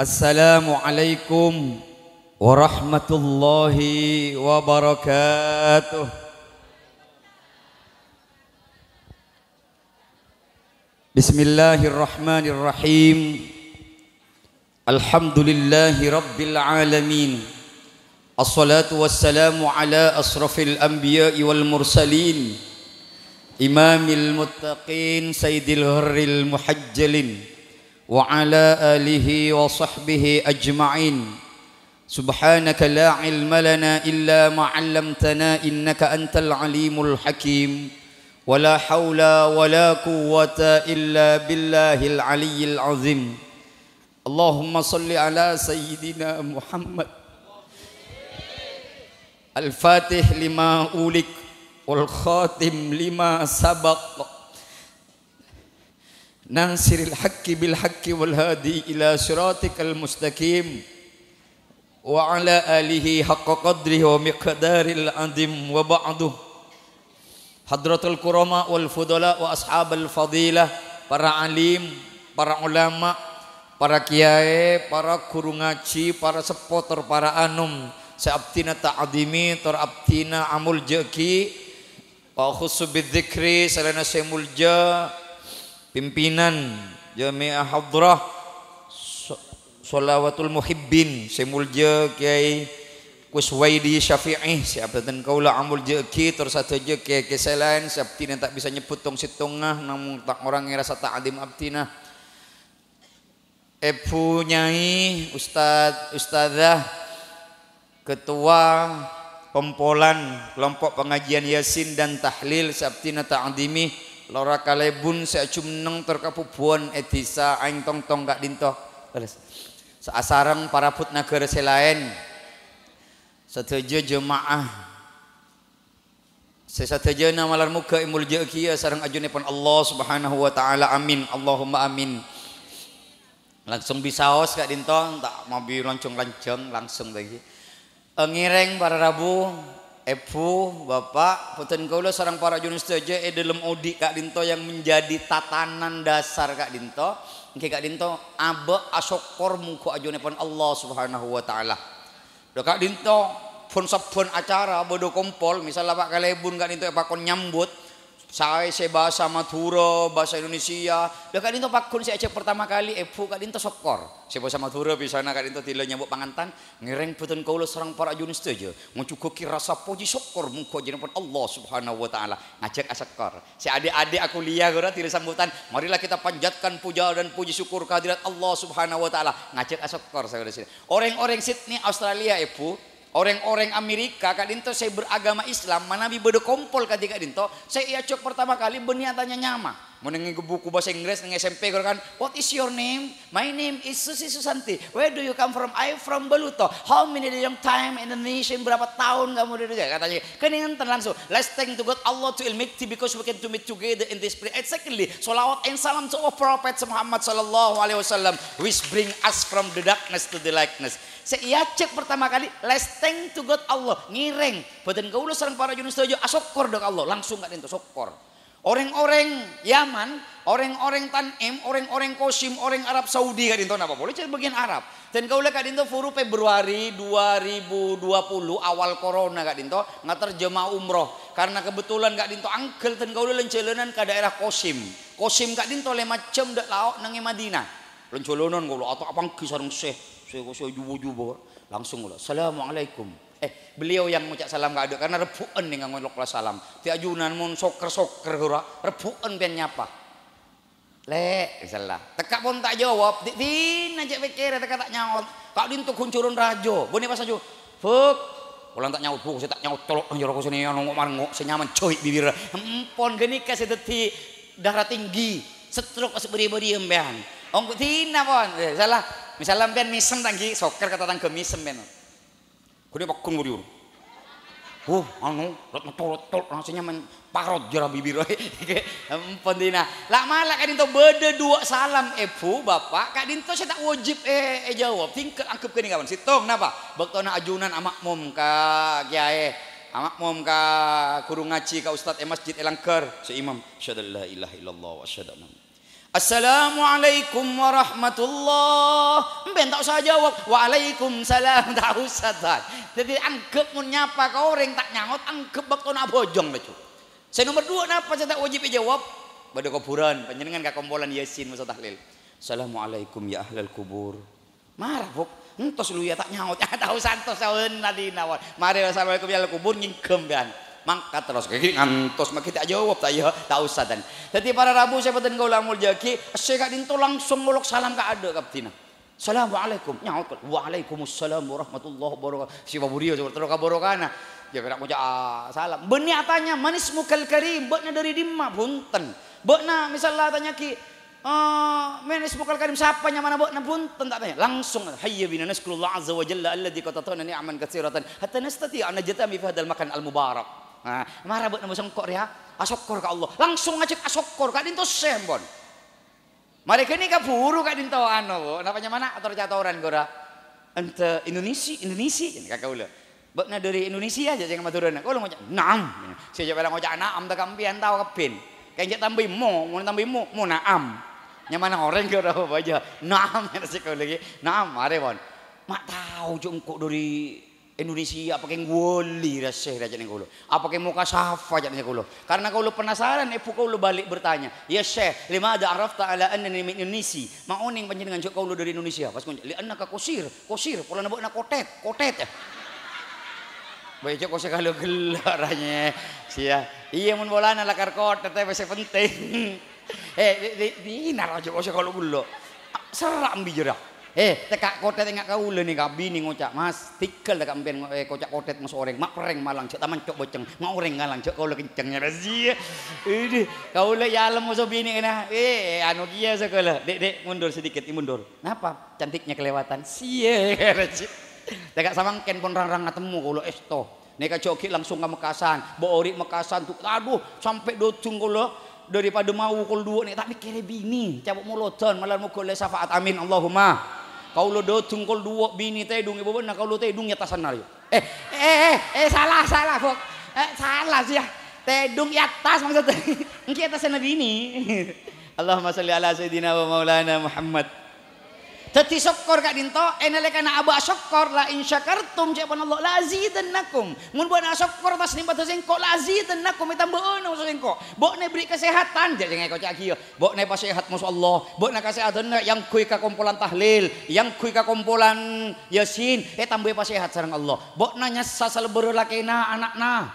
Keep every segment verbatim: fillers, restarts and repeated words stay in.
Assalamualaikum warahmatullahi wabarakatuh. Bismillahirrahmanirrahim. Alhamdulillahi rabbil alamin. Assalatu wassalamu ala asrafil anbiya'i wal mursalin, imamil muttaqin, sayyidil ghurril muhajjalin, wa ala alihi wa sahbihi ajma'in. Subhanaka la ilma lana illa ma 'allamtana, innaka antal alimul hakim. Wa la haula wa la quwwata illa billahil aliyyil azim. Allahumma shalli ala sayyidina Muhammad, al-fatih lima ulik, wal khatim lima sabaq, nasiril haqqi bil haqqi, wal hadi ila siratikal mustaqim, wa ala alihi haqqa qadrihi wa miqdaril azim, wa ba'du. Hadratul kurama wal fudala wa ashabal fadilah, para alim, para ulama, para kiyaè, para ghuru ngajhi, para seppo tor para anom sè abdhina ta'dhimi tor abdhina amoljâ'aghi, wa akhussu bidzikri, salèna sè molja pimpinan Jami'ah Hadrah Sa-, Shalawatul Muhibbin, sè molja Kyai Kuswaidi Syafi'i, sè abdhina kaulâ amoljâ'aghi, tor sadhâjâ kyai-kyai sè laèn sè abdhina ta' bisa nyebbhut tong-sèttongnga, namong ta' ngorangè rasa ta'dhim abdhina. Èbhu Nyai, Ustad, Ustadzah, Ketua Kompolan Kelompok Pengajian Yasin dan Tahlil sè abdhina ta'dhimi, Lora Kalèbun sè ajumenneng tor kabhubuwân è Dhisa Aèng Tongtong ka'dhinto. Terros, sa-, asareng parabhut naghârâ sè laèn, sadhâjâ jemaah sè sadhâjâna malar moghâ èmoljâ'aghiyâ sareng ajunèpon Allah Subhanahu wa Ta'ala. Amin. Allahumma amin. Langsung bisaos ka'dhinto, ta' mabi lanjhâng-lanjhâng, langsung lagi. Eh, ngèrèng para rabu, èbhu, bapa', bhâdhân kaulâ sareng para ajunan sadhâjâ è dhâlem odi' ka'dhinto yang menjadi tatanan dasar ka'dhinto, èngghi ka'dhinto abâ' asokkor mongghu ajunèpon Allah Subhanahu wa Ta'ala. Dâ' ka'dhinto, bhun-sabbhân acara bâdâ kompol, misal Bapa' Kalèbun ka'dhinto èpakon nyambut, saè sè bhâsa Madhurâ, bhâsa Indonesia. Dâ' ka'dhinto pagghun sè ajhâk partama kalè èbhu ka'dhinto sokkor. Sè bhâsa Madhurâ bisanna ka'dhinto dhilâ nyambut pangantan, ngèrèng bhâdhân kaulâ sareng para ajunan sadhâjâ, ngonjhughâghi rasa pojhi sokkor mongghu ajunèpon Allah Subhanahu wa Ta'ala, ngajhâk asokkor. Sè adik-adik akuliah ghuru dhilâ sambutan, marilah kita panjatkan puja dan puji syukur kehadirat Allah Subhanahu wa Ta'ala, ngajhâk asokkor, saudara-saudari. Orèng-orèng Sydney, Australia, èbhu, Orèng-orèng Amerika ka'dhinto sè beragama Islam manabi bâdâ kompol kadhi ka'dhinto, sè èajhâk partama kalè bânnè atanya nyama. Mon neng buku bhâsa Inggris neng S M P ghuru kan, "What is your name?" "My name is Susi Susanti." "Where do you come from?" "I from Baluto." "How many long time in the nation?" Berapa tahun kamu di dunia? Katanya, kan enten langsung. Let's thank to God Allah to Almighty because we can to meet together in this prayer. And secondly, salawat and salam to our Prophet Muhammad sallallahu alaihi wasallam, which bring us from the darkness to the lightness. Sè èajhâk partama kalè, let's thank to God Allah, ngèrèng. Bhâdhân kaulâ sareng para ajunan sadhâjâ asokkor dâ' ka Allah, langsung ka'dhinto sokkor. Orèng-orèng Yaman, orèng-orèng Tan'im, orèng-orèng Qasim, orèng Arab Saudi ka'dhinto napa polè jhâ' bâgiyân Arab. Dân kaulâ ka'dhinto furu Februari dua ribu dua puluh, awal corona ka'dhinto, ngater jemaah umroh. Karena kebetulan ka'dhinto angghâl dân kaulâ lan-jhâlânan ka daerah Qasim. Qasim ka'dhinto lèma' jam dâ' lao' neng è Madinah. Lan-jhâlânan kaulâ ata' apangghi sareng Syekh, Syekh, Syekh juba-juba. Langsung kaulâ, "Assalamualaikum." Eh, beliau yang nguca' salam ka'dinto, karena rebbhu'ân nèng nganggo lokla salam. Dhi' ajunan mon sokker-sokker ghârâ, rebbhu'ân pèyan nyapa. "Lè'," misalla. Tekka' pon ta' jâwâb, dhi'-dinna' cè' pèkkèrè tekka' ta' nyaot. Ka'dinto ghun jhâlân rajâ, bânnè pas ajâwâb. "Buk." Polana ta' nyaot, "Buk, sè ta' nyaot colo' nang jârâ kosènè anu ngo'-marngo', sè nyaman jhâi' bibirrâ." Empon ghânèka sè dhâddhi darah tinggi, stroke, pas bâri-bâri empèyan. Ongghu dina pon. Eh, sala. Misal empèyan mèsem ta' ghi, sokker ka tatangghâ mèsem empèyan. Ghânèka pagghun buru-buru. Oh, anu, ret-, metor-metor, rasanya main parot jârâ bibir. Empon dina. La'-mala' ka'dinto bâdâ duwâ' salam, èbhu, bapa', ka'dinto sè ta' wajib, eh, èjâwâb. Tinggal anggep ghânèka pon. Sèttong, napa? Bâktona ajunan amakmum ka kiyaè. Amakmum ka ghuru ngajhi, ka ustad è masjid, è langghâr. Sè imam, "Asyhadu an la ilaha illallah wa asyhadu anna Muhammad." "Assalamualaikum warahmatullah." Empen ta' osa jawab, "Waalaikumsalam." Ta' osa, Tan. Dhâddhi, angghep mon nyapa ka orèng ta' nyaot, angghep bâktona abhâjâng laju. Sè nomer duwâ', napa sè ta' wajib èjawab? Bâdâ kobhurân, panjhennengngan ka kompolan Yasin maso tahlil. "Assalamualaikum ya ahlal kubur." Mara, Buk. Entos lu ya, ta' nyaot. Ta' osa entos, saon tadina, pon. Mare, "Assalamualaikum ya ahlal kubur," ngèngghâ sampèyan. Mangkat terros. Ghi ngantos, maghi ta' jawab, ta' iyâ? Ta' osa, Tan. Dhâddhi, para rabu sè bhâdhân kaulâ amoljâ'aghi, sè ka'dinto langsung ngolok salam ka adâ' ka abdhina. "Assalamualaikum." Nyaot, "Waalaikumsalam warahmatullahi wabarakatuh." Sè paburiyo, sè terro ka barokana. Ya, pèra' ngoca', ah, salam. Bânnè atanya, "Man ismukal karim?" Bâ'na dâri dimma? Bhunten. Bâ'na, misal la atanya'aghi, Eh, "Man ismukal karim?" Sapa nyamana bâ'na? Bhunten, ta' tanya. Langsung, "Hayya bina naskurullah azza wa jalla alladzi qad a'tana ni'aman katsiratan hatta nastati'a an najtami'a fi hadzal makan al-mubarak." Nah, mara bâ'na maso engko' rèya, asokkor ka Allah. Langsung ngajhâk asokkor, ka'dinto sè, pon. Marè ghânèka buru ka'dinto, anu, Bu, napa nyamana ator-catoran, ghâra? "Anta Indonesi, Indonesi?" ka kaulâ. "Bâ'na dâri Indonesia?" jhâ' sè Madhurâna. Kaulâ ngoca', "Na'am." Sè jhâ' pèra' ngoca' na'am, ta' kampèyan tao kabbhi. Kèng jhâ' tambâi mo, mon tambâi mo, mo na'am. Nyamana orèng ghi' ora apa jhâ'. "Na'am," sè kaulâ ghi. "Na'am, marè, pon." "Ma' tao jhâ' engko' dâri Indonesia, apa kèng wali ra, Syekh?" ca'na kaulâ. "Apa kèng mokasafah?" ca'na kaulâ. Karena kaulâ penasaran, èbhu kaulâ balik bertanya, "Ya Syekh, limadza arafta ala annani min Indonesi?" Ma' onèng panjhennengngan jhâ' kaulâ dâri Indonesia? Pas ngoca', "Li'annaka qasir, qasir, polana bâ'na kotèt, kotèt, ya." Bâ' jhâ' kosè kaulâ gellâ' ra, nyè. Sia. Iyâ, mon polana lakar kotèt, tapè sè penting. Eh, di, di, dina ra jhâ' kosè kaulâ gellâ'. Sera' mbi jârèya. Eh, tèka' kotèt enga' kaulâ nèka, binè ngoca', "Mas, tèghâl tèka' empèyan ngo-, eh, koca' kotèt moso orèng. Ma' perrèng malang, jhâ' taman co' bâceng. Ma' orèng ngalang, jhâ' kaulâ kenceng." Sia. Idih, kaulâ èalem moso binè kèna. Eh, anu kèya sè kaulâ. "Dek, dek, mundur sedikit, mundur." "Napa?" "Cantiknya kelewatan." Siye, teka samangken pon rang-rang ngatemmo kaula esto. Neka jhogi langsung ka Mekasan, bo' ori' Mekasan tu, aduh, sampe' dodung kaula daripada mau kol duo' ne, ta' mikire bini, cabo' molodon, malar moga olle syafaat, amin, Allahumma. Kaula dodung kol duo', bini tedung, ibu bena kaula tedung ya tasan nari. Eh, eh, eh, eh, salah, salah, Bok. Eh, salah sih ya. Tedung ya tas maksudnya. Engki ya tasan bini. Allahumma sholli ala sayyidina wa maulana Muhammad. Daddi sokkor ka'dhinto, e nalekana abâ' sokkor, "La in syakartum," ca'epon Allah, "la azidannakum." Mon bâ'na sokkor, pas nèng padâ sengko', "La azidannakum," ètambâ'âna moso sengko'. Bâ'na èberri' kasehatan, jhâ' jhâ' ngèkoca' ghi, ya. Bâ'na pasehat moso Allah. Bâ'na kasehatanna èangghuy ka kompolan tahlil, èangghuy ka kompolan Yasin, ètambâi pasehat sareng Allah. Bâ'na nyassa salèbârrâ lakèna, ana'na.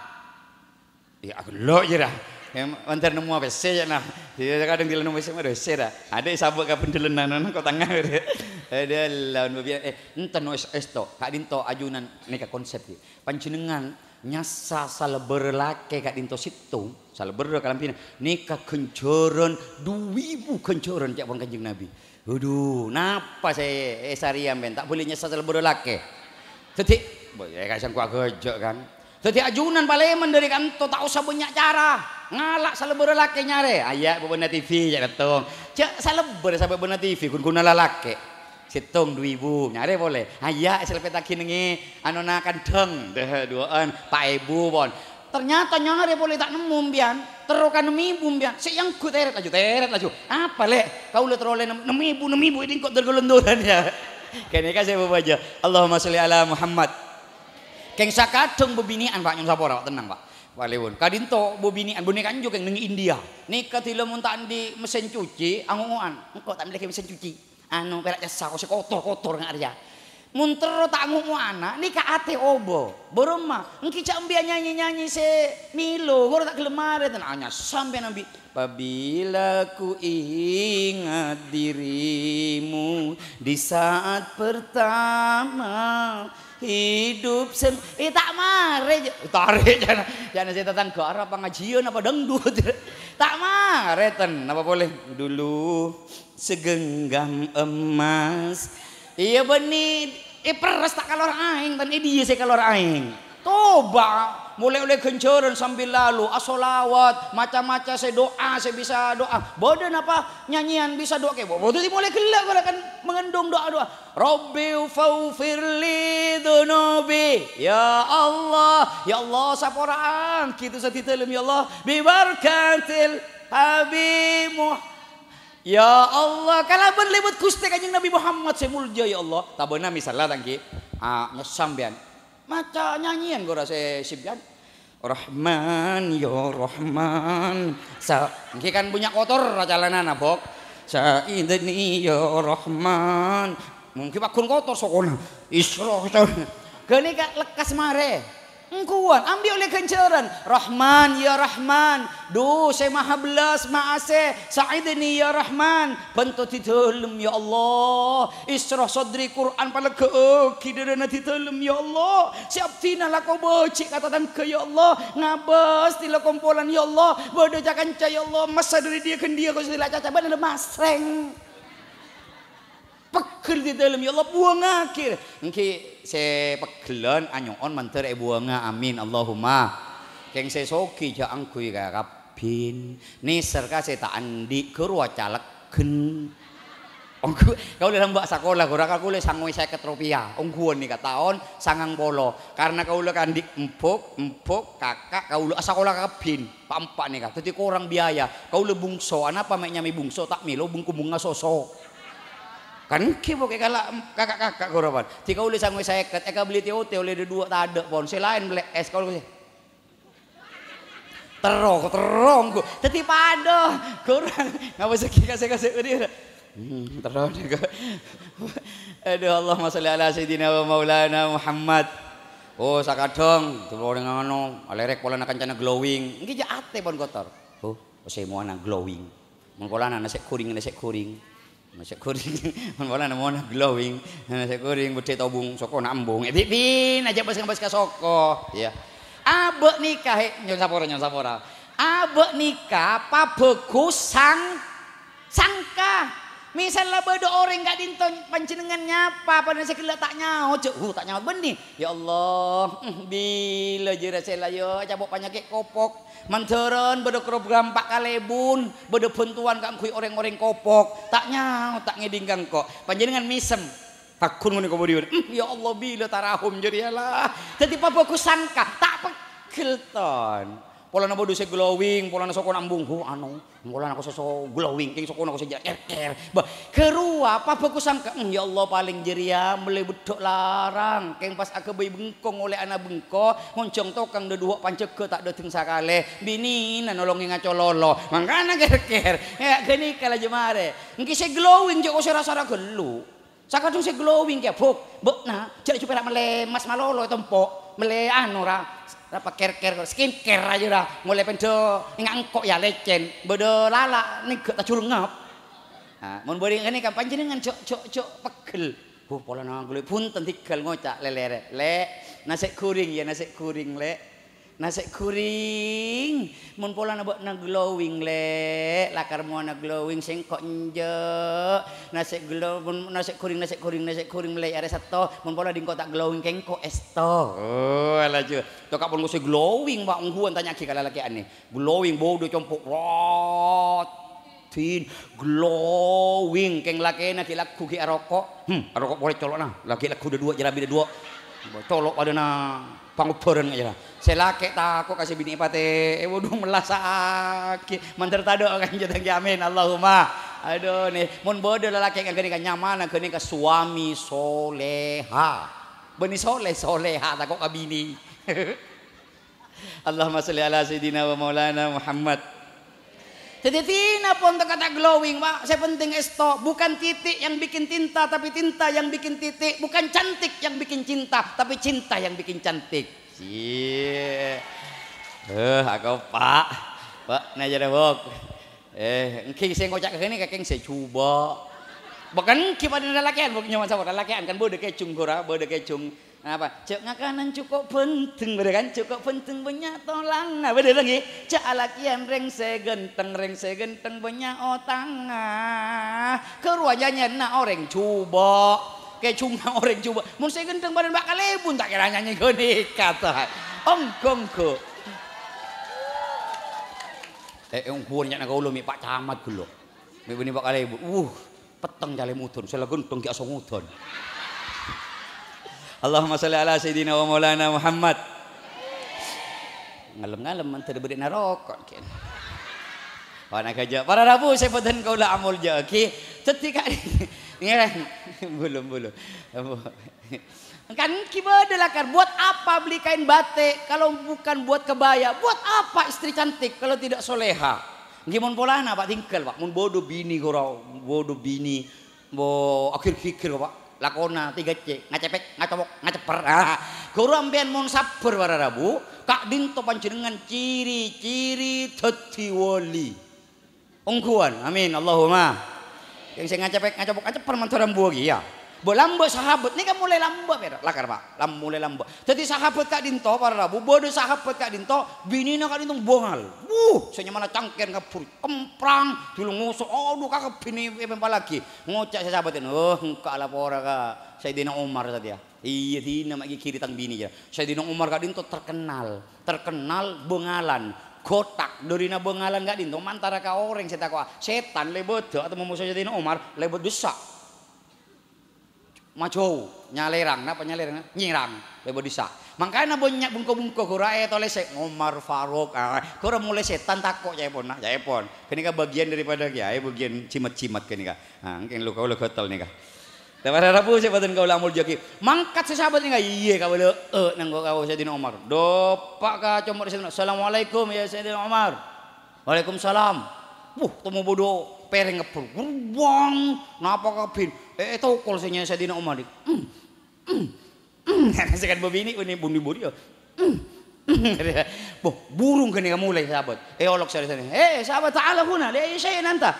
Ya, agello' jâ ra. Ya, mandhâr nemmo pèssè, ca'na. Ya, kadhâng dila nemmo pèssè, madâ pèssè ra. Adâ' sabâ' ka bendhellan nana, ko' tanga. Adâ' lawan babiyan, eh, enten no es-, esto. Ka'dhinto ajunan nèka konsep, ghi. Panjhennengngan nyassa salèbârrâ lakè ka'dhinto sèttong, salèbârrâ kalambhina. Nèka ghânjhârân, du èbu ghânjhârân, ca'epon Kanjeng Nabi. Waduh, napa sè èsarèya sampèyan? Ta' bhâli nyassa salèbârrâ lakè. Daddi, bo-, ya, kan sengko' aghâjâ', kan. Daddi ajunan palèman dâri kanto, ta' osa bânnya' cara. Ngala' salèbârrâ lakè nyarè. Ayya', bâbâna T V, ya, Rettong. Jhâ' salèbârrâ sabâ' bâbâna T V, ghun-ghuna lalakè. Sèttong, du èbu, nyarè polè. Ayya', èsalpèttaghi nèngè, anona kandhâng. Dâ, duwâ'ân, pa' èbu, pon. Ternyata nyarè polè ta' nemmo sampèyan, terro ka nem èbu sampèyan. Sè èangghuy tèrèt laju, tèrèt laju. Apa, Lè'? Kaulâ terro ollè nem-, nem èbu, nem èbu, èdingko' dâr golondoran, ya. Kènèka sè bâbâjâ. Allahumma sholli ala Muhammad. Kèng sakadhâng bâbinè'an, Pak, nyo'on sapora, Pak, tenang, Pak. Pak Lewon. Ka'dhinto bâbinè'an, bânnè kanjo kèng neng India. Nèka dhila mon ta' andi' mesin cuci, ango'-ngo'an. Engko' ta' mellèaghi mesin cuci. Anu, pèra' cassa, ko' sè kotor-kotor nga' rèya. Mon terro ta' ngo'-ngo'ana, nèka atè oba. Bârâmma, enggi jhâ' embiya nyanyi-nyanyi sè mèlo, ghuru ta' ghellem marè, ten anya sampèyan ambi'. Pabila ku ingat dirimu di saat pertama hidup sem-, eh, ta' marè, jhâ-, tarè, jhâna, jhâna sè tatangghâ, arapa pangajiyân apa dangdut? Ta' marè, ten, apa polè? Dulu segenggam emas. Iyâ, bânnè, eh, perres ta' kalowar aèng, tan, eh, dhiyâ sè kalowar aèng. Toba, molaè ollè ghânjhârân sambi lalu, asholawat, maca-maca sè do'a, sè bisa do'a. Bâdâ napa nyanyèyan bisa do'a kèya? Bâdâ, dhâddhi molaè ghellâ' ghulâ kan mengandung do'a-do'a. "Rabbi faghfirli dzunubi." Ya Allah, ya Allah, sapora'aghi dosa sè è dâlem, ya Allah. "Bi barakatil Habib Muh-," Ya Allah, kalabân lèbât Ghustè Kanjeng Nabi Muhammad sè molja, ya Allah. Tabâna misalla, ta' ènggi, ah, nyèssam sampèyan. Maca nyanyian ghârâ sè sampèyan. Rahman, ya Rahman. Sa-, ènggi kan bânnya' kotor calanana, Bok. Sa'idni, ya Rahman. Mungkin pagghun kotor sokona. Isra, ghânèka lekkas marè. Èngghuwân, ambi' ollè ghânjhârân. Rahman, ya Rahman, Du sè maha bellas ma'asè, sa'idni ya Rahman, bhânto dâri dhâlem ya Allah, isyrah sadri Qur'an palegghâ'âghi dâdâna dâri dhâlem ya Allah, sè abdhina lako bâji' ka tatangghâ ya Allah, ngabâs dâri kompolan ya Allah, bâdâ ca-kanca ya Allah, massa dâri diyâ ghân diyâ kosè la caca bân masrèng. Pegghel dâri dhâlem, ya Allah, buwângaghi. Ènggi sè pegghellân anyo'on mandhâr èbuwângâ. Amin, Allahumma. Kèng sè soghi jhâ' angghuy ka kabbhi. Nèser ka sè ta' andi', ghâruwa calegghân. Ongghu, kaulâ lambâ' sakola, ghârâ kaulâ sangowè sèket ropèya. Ongghuwân nèka taon sangang polo. Karna kaulâ kandhi' embhuk, embhuk, kaka', kaulâ asakola kabbhi. Pa'-empa' nèka. Dâddhi korang biaya. Kaulâ bungso, anapa mè' nyamaè bungso, ta' mèlo bungko-bunga soso. Kan ènggi pokè kala' kaka'-kaka' ghârâ pan. Dâddhi kaulâ sangowè sèket, èkabelli tè-otè ollè dâduwâ' tadâ' pon. Sè laèn mellè ès kaulâ. Terro, terro, ongghu. Dâddhi padâ. Ghârâ. Ngapa sèghi kasè-kasè bâdhi? Hmm, terro nèko. Aduh, Allahumma sholli ala sayyidina wa maulana Muhammad. Oh, sakadhâng, dulurè ngano, alèrèk polana kancana glowing. Ènggi jhâ' atè pon kotor. Oh, sè mowana glowing. Mon polana nasè' ghuring, nasè' ghuring. Nasè' ghuring, mon polana mowana glowing, nasè' ghuring, beddhâ tobung, sokona embung. Eh, bi-, bin, ajâ bâs-ngabâs ka soko. Iyâ. Abâ' nèka, he, nyo'on sapora, nyo'on sapora. Abâ' nèka pabhâghus sang-, sangka. Misal la bâdâ orèng ka'dinto panjhennengngan nyapa, padâna sè ghellâ' ta' nyaot, jhâ', "Huh, ta' nyaot bânnè." Ya Allah, eh, bilâ jârèya sè la, yâ, ècapo' panyakè' kopok. Mandhârân bâdâ program Pa' Kalèbun, bâdâ bhântowan kaangghuy orèng-orèng kopok. Ta' nyaot, ta' ngèdhing ka engko'. Panjhennengngan mèsem. Pagghun ngonè' kabâdhiyân. Hmm, ya Allah, bilâ tarahum jârèya, la. Dâddhi pabhâghus sangka, ta' pegghel, ton. Polana bâdâ sè glowing, polana sokona embung, hu, anu. Polana ko soso glowing, kèng sokona ko sè jâ-, kèr-kèr. Bâ, ghâruwa, pabhâghus sangka, "Hmm, ya Allah, palèng jârèya mellè beddhâ' larang, kèng pas aghâbây bengkong ollè ana' bengko, ngonjhâng tokang dâduwâ' panjhâghâ ta' dâteng sakalè, binèna nolongè ngaco lolo." Mangkana kèr-kèr. Yâ, ghânèka la jemare. Ènggi sè glowing jhâ' ko sè ra-sara ghâllu. Sakadhung sè glowing kèya, "Buk, bâ'na jhâ' jhâ' pèra' mellè emmas malolo ètompo', mellè anu ra, ra pakèr-kèr, skincare rajâ ra, molaè pèndhâ enga' engko' yâ lècèn, bâdâ lala' nènggâ' tajhulngep." Nah, mon bâdâ ghânèka panjhennengngan jhâ', jhâ', jhâ' pegghel. Huh, polana glowing, bhunten tèghâl ngoca' lèlèrè, "Lè', nasè' ghuring yâ, nasè' ghuring, Lè'." Nasè' ghuring, mon polana bâ'na glowing, Lè', lakar mowana glowing, sèngko' enjâ'. Nasè' glo-, mon, nasè' ghuring, nasè' ghuring, nasè' ghuring, Lè', arè sètto, mon pola dingko' ta' glowing, kèngko' èsto. Oh, alajâ. Toka' pon sè glowing, Pak, ongghuwân tanya'aghi ka lalakè'an, nè. Glowing, bâdâ compo', rot. Din, glowing, kèng lakèna ghi' lagghu ghi' aroko'. Hmm, aroko' polè colo'na, la ghi' lagghu dâduwâ', jârâmbi dâduwâ'. Colo' padâna pangobhârân ngajârâ. Sè lakè' tako' ka sè binè' patè, eh, wudhu mellasa'aghi. Mandhâr tadâ' kanjeng Nabi, amin, Allahumma. Adhu, nè, mon bâdâ lalakè' kang ghânèka nyamana ghânèka suami soleha. Bânnè soleh, soleha, tako' ka binè'. Allahumma sholli ala sayyidina wa maulana Muhammad. Dâddhi, dinapon tèka ta' glowing, Pak. Sè penting èsto, bukan titik yang bikin tinta, tapi tinta yang bikin titik. Bukan cantik yang bikin cinta, tapi cinta yang bikin cantik. Cie. Eh, aku, Pak. Pak, nah, jadi, Bok. Eh, ènggi sè ngoca' ka ghânèka kèng sè jhubâ'. Bâ' kan ènggi padâ lalakè'an, Bok, nyaman sapa? Lalakè'an kan bâdâ kèjung ghârâ, bâdâ kèjung. Apa? Jhâ' ngakanan cokop bhândheng, bhender kan? Cokop bhândheng bânnya' tolangnga, bhender ngghi? Jhâ' alakè'an rèng sè ghântheng, rèng sè ghântheng bânnya' otangnga. Ghâruwa nyanyèna orèng jhubâ'. Kèjungnga orèng jhubâ'. Mon sè ghântheng bhâdhân Pa' Kalèbun ta' kèra nyanyè ghânèka, ta. Ongghu, ongghu. Eh, eh, ongghuwân nya'na kaulâ mè' Pa' Camat ghâllu. Mè' bânnè Pa' Kalèbun. Wuh. Petteng calè mudhun, sè la ghântheng ghi' asongodhân. Allahumma sholli ala sayyidina wa maulana Muhammad. Ngalem-ngalem mandhâr bâdâ naroko', kèn. Wana gaja. Para rabu sè bhâdhân kaulâ amoljâ'aghi. Dhâddhi ka-, ngèrèng. Bulung-bulung. Kan ghi' bâdâ lakar, buat apa beli kain batik kalau bukan buat kebaya? Buat apa istri cantik kalau tidak soleha? Ngghi mon polana, Pak, tinggal, Pak. Mon bâdâ binè ghuru, bâdâ binè, bo, akhir-akhir, Pak. Lakona tiga C, ngacepek, ngacowok, ngacepper. Ah, ghuru ampèyan mon sabbhâr para rabu, ka'dinto panjhennengngan ciri-ciri dhâddhi wali. Ongghuwân. Amin. Allahumma. Yang sè ngacepek, ngacopok, ngacepper mandhâr ambu ghi, ya. Bo lambâ' sahabat. Nèka molaè lambâ', pèra'. Lakar, Pak. Lam-, molaè lambâ'. Dhâddhi sahabat ka'dinto, para rabu, bâdâ sahabat ka'dinto, binèna ka'dinto bongal. Wuh, sè nyamana cangkèr ngabbhur, kemprang, dulu ngoso', aduh, kakabbhi nè-, èpèmpalaghi. Ngoca' sè sahabat, "Oh, engka' lapora ka Sayyidina Umar satèya." Iyâ, dina ma' ghighiri tang binè, ya. Sayyidina Umar ka'dinto terkenal, terkenal bongalan, gothak. Dhârina bongalan ka'dinto mantara ka orèng sè tako'a sètan lèbât atemmo moso Sayyidina Umar, lèbât dusa. Majâu, nyalèrang, napa nyalèrang? Nyèrang, lèbât dusa. Mangkana bânnya' bungko-bungko ghuru ètolèsè Umar Faruk. Ah, ghuru molaè sètan tako' ca'èpon, nah, ca'èpon. Ghânèka bâgiyân daripada kèyaè, bâgiyân jimat-jimat ghânèka. Ah, mungkin lu kaulâ ghâtel nèka. Para rabu sè bhâdhân kaulâ amoljâ'aghi. Mangkat sè sahabat nèka, iyâ, kabâlâ'â nangko' ka Sayyidina Umar. Dâpa' ka comor Sayyidina, "Assalamualaikum, ya Sayyidina Umar." "Waalaikumsalam." Wuh, temmo bâdâ pèrèng ngebbhur. Gerbang, napa kabin? Eh, eh, tokol sè nyè Sayyidina Umar. Hmm, hmm, hmm. Sè kan bâbinè', bâbinè' buri-buri, ya. Boh, burung ghânèka molaè, sahabat. Èolok sè-sèna. "He, sahabat, ta'ala huna, li ayyi syai'in anta?"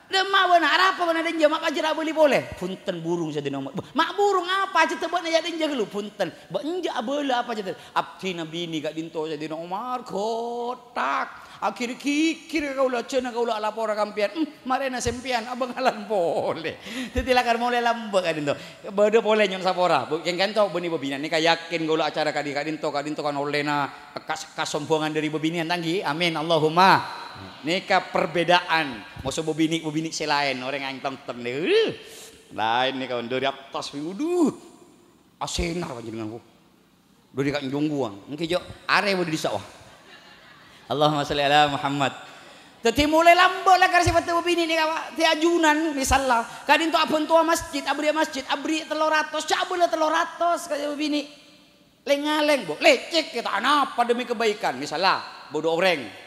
"Dâ'emma bâ'na, arapa bâ'na dâ' enjâ', ma' pajhât abâli polè?" "Bhunten, burung, Sayyidina Umar." "Boh, ma' burung apa pajhât bâ'na ya dâ' enjâ' ghâllu?" "Bhunten, bâ' enjâ' abâlâ apa pajhât?" "Abdhina binè ka'dinto, Sayyidina Umar, gothak. Akhir ghighir ka kaulâ, jhâna kaulâ alapora ka sampèyan. Hmm, marèna sampèyan abângalan polè." Dhâddhi lakar molaè lambâ' ka'dinto. Bâdâ polè nyo'on sapora. Bu, kèng kanto bânnè bâbinè' nèka yakin kaulâ acara ka'dhi-, ka'dinto, ka'dinto kan ollèna kas-, kasombongan dâri bâbinè'an, ta' ngghi? Amin, Allahumma. Nèka perbedaan. Moso bâbinè', bâbinè' sè laèn, orèng aèng tongtong nè. Uh, laèn nèka dâri attas, waduh. Asènar panjhennengngan, Bu. Dâri ka'anjhâng buwâng. Èngghi, Jo. Arè bâdâ dissa', wah. Allahumma shalli ala Muhammad. Dhâddhi molaè lambâ' lakar sè bâdâ bâbinè' nèka, Pak. È ajunan, misalla. Ka'dinto abhântowa masjid, aberri' masjid, aberri' tello ratos, jhâ' abâlâ tello ratos ka bâbinè'. Lèng-ngalèng, Bu. Lècèk, kèta' anapa demi kebaikan. Misalla, bâdâ orèng.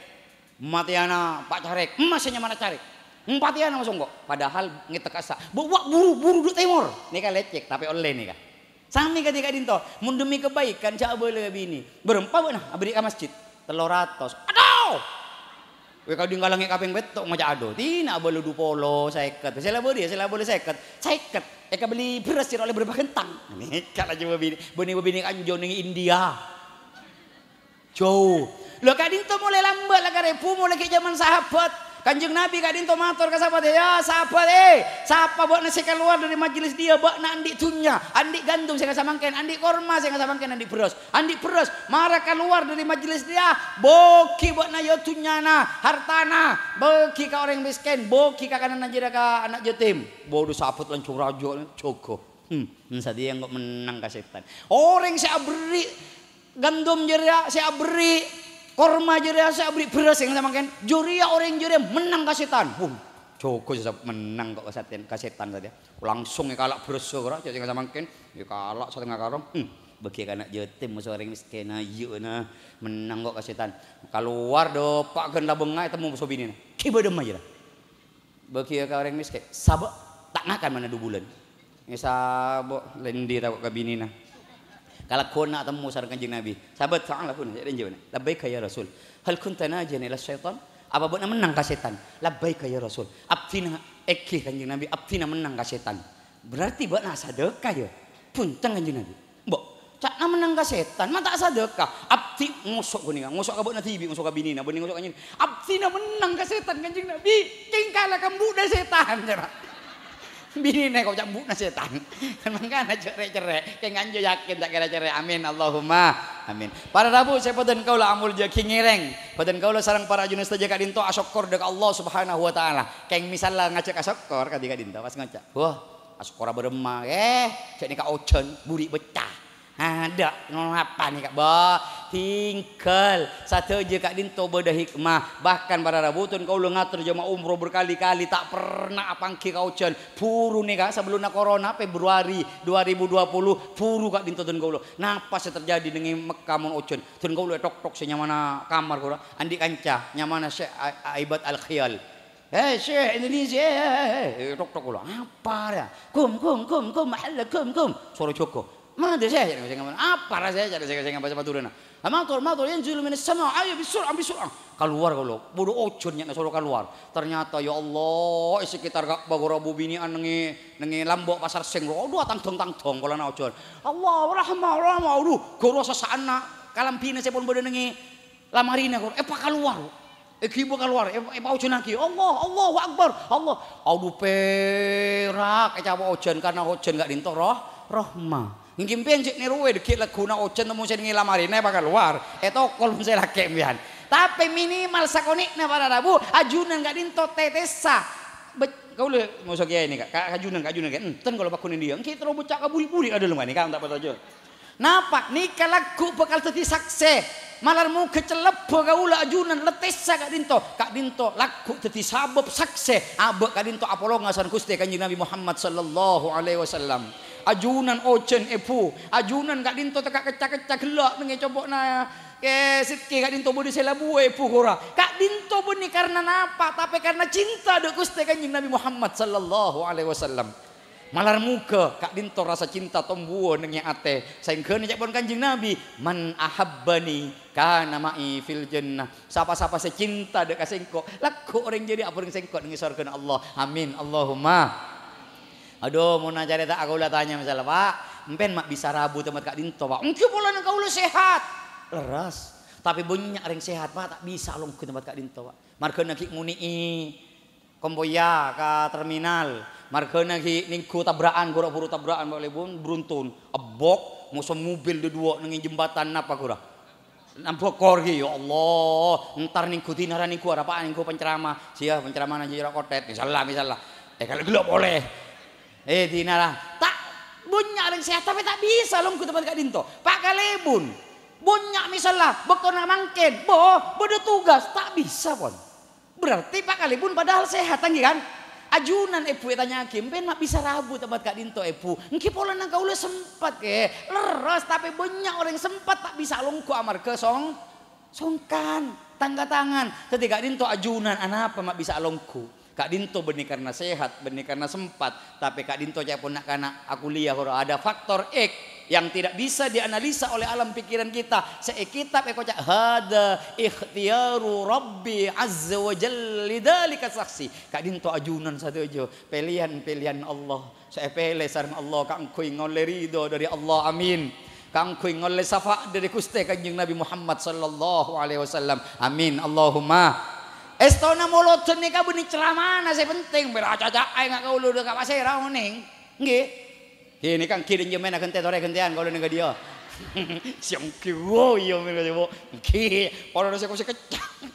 Matèyana Pa' Carèk, emma sè nyamana Carèk. Empatèyana masongko', padahal ngètek kassa'. Bo, wa, buru, buru dâ' tèmor. Nèka lècèk, tapè ollè nèka. Samè kadhi ka'dinto, mon demi kebaikan, jhâ' abâlâ ka binè. Bârâmpa bâ'na, aberri' ka masjid. Tello ratos. Adu! Wè, kadhi ngalangè kapèng pètto', ngoca', "Adu, dina abâlâ dupolo, sèket." Sè la bâdâ, sè la abâlâ sèket. Sèket. Èkabelli bherrâs, jhâ' ollè bârâmpa ghentang. Nèka la jhâ' bâbinè', bânnè bâbinè' kanjhâng neng India. Jhâu. Lho, ka'dinto molaè lambâ' la karè, Bu, molaè ghi' jhâman sahabat. Kanjeng Nabi ka'dinto mator ka sahabat, "Ya sahabat, eh, sapa bâ'na sè kalowar dâri majlis dhiyâ, bâ'na andi' dhunnya, andi' gandum sè ka'dinto samangkèn, andi' korma sè ka'dinto samangkèn, andi' bherrâs, andi' bherrâs, mara kalowar dâri majlis dhiyâ, bâghi bâ'na ya dhunnyana, hartana, bâghi ka orèng mèskèn, bâghi ka kananna jârèya ka ana' yatim." Bâdâ sahabat lanjhâng rajâ, jâgâ. Hmm, satèya engko' mennang ka sètan. Orèng sè aberri' gandum jârèya, sè aberri' korma jârèya, sè aberri' bherrâs sè samangkèn, jârèya orèng jârèya mennang ka sètan. Wuh, jâgâ sè mennang kok ka sètan, ka sètan satèya. Langsung èkala' bherrâssa ghârâ, jâ' sè samangkèn, èkala' satengnga karong. Hmm, bâghi ka ana' yatim, moso orèng mèskèn, ayyuna, mennang kok ka sètan. Kalowar, dâpa' ghân labângnga, ètemmo moso binèna. Kèbâ dâ'emma jârèya. Bâghi ka orèng mèskèn. Sabâ' ta' ngakan ma'na du bulân. Ngghi sabâ' lèndi tako' ka binèna. Kalagghuna atemmo sareng Kanjeng Nabi. Sahabat, "Sa'alahuna, ya, dâ' enjâ'." "Labbaika ya Rasul. Hal kunta najiyan ila syaitan?" "Apa bâ'na mennang ka sètan?" "Labbaika ya Rasul." "Abdhina," èngghi Kanjeng Nabi, "abdhina mennang ka sètan." "Berarti bâ'na asadâka, ya?" "Bhunten, Kanjeng Nabi." "Mbok, ca'na mennang ka sètan, ma' ta' sadâka?" "Abdhi ngoso' ghânèka, ngoso' ka bâ'na dhibi', ngoso' ka binèna, bânnè ngoso' ka Kanjeng Nabi." "Abdhina mennang ka sètan, Kanjeng Nabi. Kèng kala ka embu'na sètan," ca'na. Binèna kok ca' embu'na sètan. Mangkana jhâ' rè'-cerrè'. Kèng kanjâ yakin ta' kèra cerrè'. Amin. Allahumma amin. Para rabu sè bhâdhân kaulâ amoljâ'aghi ngèrèng. Bhâdhân kaulâ sareng para ajunan sadhâjâ ka'dinto asokkor dâ' ka Allah Subhanahu wa Ta'ala. Kèng misal la ngajhâk asokkor kadhi ka'dinto, pas ngoca', "Wah, asokkor bârâmma, eh, jhâ' nèka ojhân, buri' beccah." Adâ', ngono apa nèka, Bo? Tinggal. Sadhâjâ ka'dinto bâdâ hikmah. Bahkan para rabu ton kaulâ ngator jamaah umroh berkali-kali, ta' pernah apangghi ka ojhân. Buru nèka, sabellunna corona, Februari dua ribu dua puluh, buru ka'dinto ton kaulâ. Napa sè terjadi neng è Mekkah mon ojhân? Ton kaulâ ètok-tok sè nyamana kamar ghârâ, andi' kanca, nyamana Syekh A-, Aibat Al-Khiyal. "Hei, Syekh Indonesia, eh, eh, eh," ètok-tok kaulâ. "Apa rèya?" "Kum, kum, kum, kum, mahalla, kum, kum." Soro jâgâ. "Mada, Syekh?" "Apa rèya, Syekh?" Sè, sè, sè, bahasa Madurana. "Ah, mator, mator, yanzilu minas sama, ayo, bisur'ah, bisur'ah." Kalowar kaulâ. Buru ojhân nya'na soro kalowar. Ternyata, ya Allah, è sekitar Ka'bah ghârâ bu binè'an neng è, neng è lambâ' Pasar Sèng. Adhu, atangdhâng-tangdhâng polana ojhân. Allah, rahmah, rahmah. Adhu, ghârâ sasa'anna kalambhina sè pon bâdâ neng è lamarina ghârâ. Èpakalowar. Èghibâ kalowar, è-, èpaojhânnaghi, "Allah, Allahu Akbar, Allah." Adhu, pèra' ècapo' ojhân, karna ojhân ka'dinto roh-, rahmah. Èngghi sampèyan cè' nèroè dhâggi' lagghuna ojhân, temmo sè neng è lamarina èpakalowar, ètokol mon sè lakè' sampèyan. Tapè minimal sakonè'na para rabu, ajunan ka'dinto tetessa. Be-, kaulâ moso kèyaè nèka, ka-, ka ajunan, ka ajunan kèyaè. Enten kaulâ pagghun è dinna'. Èngghi terro bocca kabuli-buli, adâ' lomane, kan ta' parcajâ. Napa? Nèka lagghu' bhâkal dhâddhi saksè. Malar moghâ cellebbhâ kaulâ ajunan lettessa ka'dinto. Ka'dinto lagghu' dhâddhi sabâb saksè abâ' ka'dinto apolonga sareng Ghustè Kanjeng Nabi Muhammad sallallahu alaihi wasallam. Ajunan ojhân èbhu, ajunan ka'dinto tekka' kecca-kecca ghellâ' neng è compo'na Kè Sidki ka'dinto bâdâ sè labuwâ èbhu ghârâ. Ka'dinto bânnè karna napa? Tapè karna cinta dâ' Ghustè Kanjeng Nabi Muhammad sallallahu alaihi wasallam. Malar moghâ ka'dinto rasa cinta tombuwâ neng è atè. Saèngghâna ca'èpon Kanjeng Nabi, "Man ahabbani kana ma'i fil jannah." Sapa-sapa sè cinta dâ' ka sèngko', lagghu' orèng jârèya abhâreng sèngko' neng è sowarghâna Allah. Amin. Allahumma. Adhu, mon acarèta kaulâ tanya misal, "Pak, empèyan ma' bisa rabu tempat ka'dinto, Pak?" "Èngghi polana kaulâ sehat." Lerres. Tapè bânnya' orèng sehat, Pak, ta' bisa alongghu tempat ka'dinto, Pak. Marghâna ghi' ngonè'è kompoyya ka terminal. Marghâna ghi' nèngghu tabra'an, ghârâ buru tabra'an, Pak, lèbun, beruntun. Ebbok, moso mobil dâduwâ' neng è jembatan napa ghârâ? Nambokor ghi, ya Allah. Entar nèngghu dinara nèngghu arapa nèngghu penceramah. Siya penceramahna jârèya kotèt, misalla, misalla. Eh, kalau gellâ' polè. Eh, dinara. Ta' bânnya' orèng sehat, tapè ta' bisa longghu tempat ka'dinto. Pak kalèbun. Bânnya' misalla, bâktona mangkèn. Bo, bâdâ tugas. Ta' bisa, pon. Berarti Pak kalèbun padahal sehat, èngghi kan? Ajunan èbhu ètanya'aghi, "Empèyan ma' bisa rabu tempat ka'dinto, Èbhu?" "Èngghi polana kaulâ sempat, Kè. Lerres, tapè bânnya' orèng sempat ta' bisa alongghu amarghâ song-, songkan, tang-katangan." Dhâddhi ka'dinto ajunan, "Anapa ma' bisa alongghu?" Ka'dinto bânnè karna sehat, bânnè karna sempat. Tapè ka'dinto ca'èpon na'-kana' akuliyah ghârâ, ada faktor X yang tidak bisa dianalisa oleh alam pikiran kita. Sè è kètab èkoca', "Hadza ikhtiyaru Rabbi azza wa jalla lidzalika syakhsi." Ka'dinto ajunan sadhâjâ, pèlèyan-pèlèyan Allah. Sè èpèlè sareng Allah kaangghuy ngollè ridho dâri Allah. Amin. Kaangghuy ngollè syafaat dâri Ghustè Kanjeng Nabi Muhammad sallallahu alaihi wasallam. Amin. Allahumma. Èstona molodhân nèka bânnè ceramana sè penting, bârâ' acaca' enga' kaulâ dâ' ka pasèra onèng. Ngghi. Kènè kan kènè nyemmèna ghântè torè ghântèyan kaulâ nèng ka'diyâ. Sè ngghi, wo, iyâ, men ka'diyâ, wo. Ngghi, ora sè kosè keccang.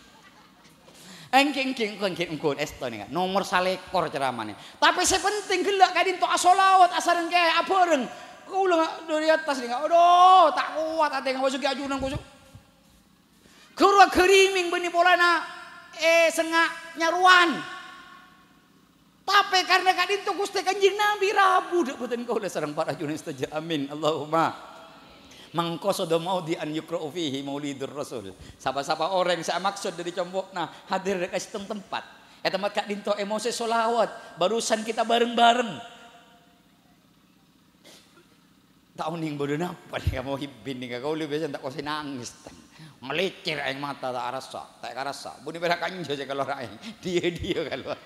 Èngghi, èngghi, èngghi, èngghi, èngghi, èsto nèka. Nomor salèkor ceramana. Tapè sè penting ghellâ' ka'dinto asolawat asareng kè abhâreng. Kaulâ nga-, dâri attas nèka. Adhu, ta' kowat atè ngabâsaghi ajunan khusu'. Ghuru aghârimèng bânnè polana, eh, sengnga' nyarowan. Tapè karna ka'dinto Ghustè Kanjeng Nabi rabu dâ' bâdân kaulâ sareng para ajunan sadhâjâ. Amin. Allahumma. "Man qasada maudhi'an yuqra'u fihi maulidur rasul." Sapa-sapa orèng sè amaksod dâri compo'na hadir ka sèttong tempat. È tempat ka'dinto èmosè solawat, barusan kita bareng-bareng. Ta' onèng bâdâ napa nèka Muhibbin nèka, kaulâ biyasa ta' kosè nangès. Ngalècèr aèng mata ta' arassa, ta' èkarassa. Bânnè pèra' kanja sè kalowar aèng. Diyâ-diyâ kalowar.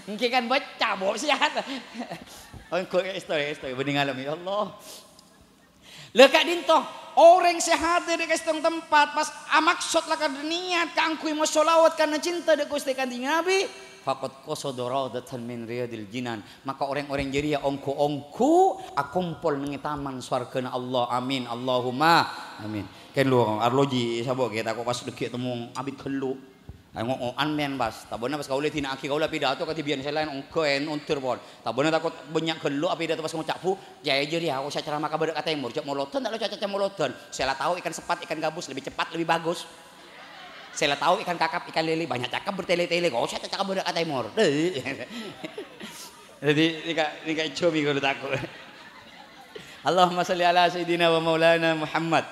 Èngghi kan bâca, bo, siat. Engko' èsto, èsto, bânnè ngalem, ya Allah. Lha ka'dinto, orèng sè hadir è sèttong tempat, pas amaksod lakar niyat kaangghuy masolawat karna cinta dâ' Ghustè Kanjeng Nabi, faqad qasada raudatan min riyadil jinan. Maka orèng-orèng jârèya ongghu-ongghu akompol neng è taman sowarghâna Allah. Amin. Allahumma amin. Kèng lu arloji sabo' ghi tako' pas dhâggi' temmo abit ghellu'. Ayo, ngo-ngo'an, men, pas. Tabâna pas kaulâ èdina'aghi kaulâ pidato kadhi biyân sè laèn, ongghâ, èn-, ondur, pon. Tabâna tako' bânnya' ghâllu apidato pas ngoca', "Bu, kèyaè jârèya, kok sè ceramah ka bârâ' ka tèmor, jhâ' molodhân, ta' lo caca molodhân. Sè la tao ikan sepat, ikan gabus lebih cepat, lebih bagus. Sè la tao ikan kakap, ikan lele, bânnya' cakep bertele-tele, kok sè caca ka bârâ' ka tèmor." Dhâddhi, nèka, nèka èjhâ mènggu tako'. Allahumma shalli ala sayyidina wa maulana Muhammad.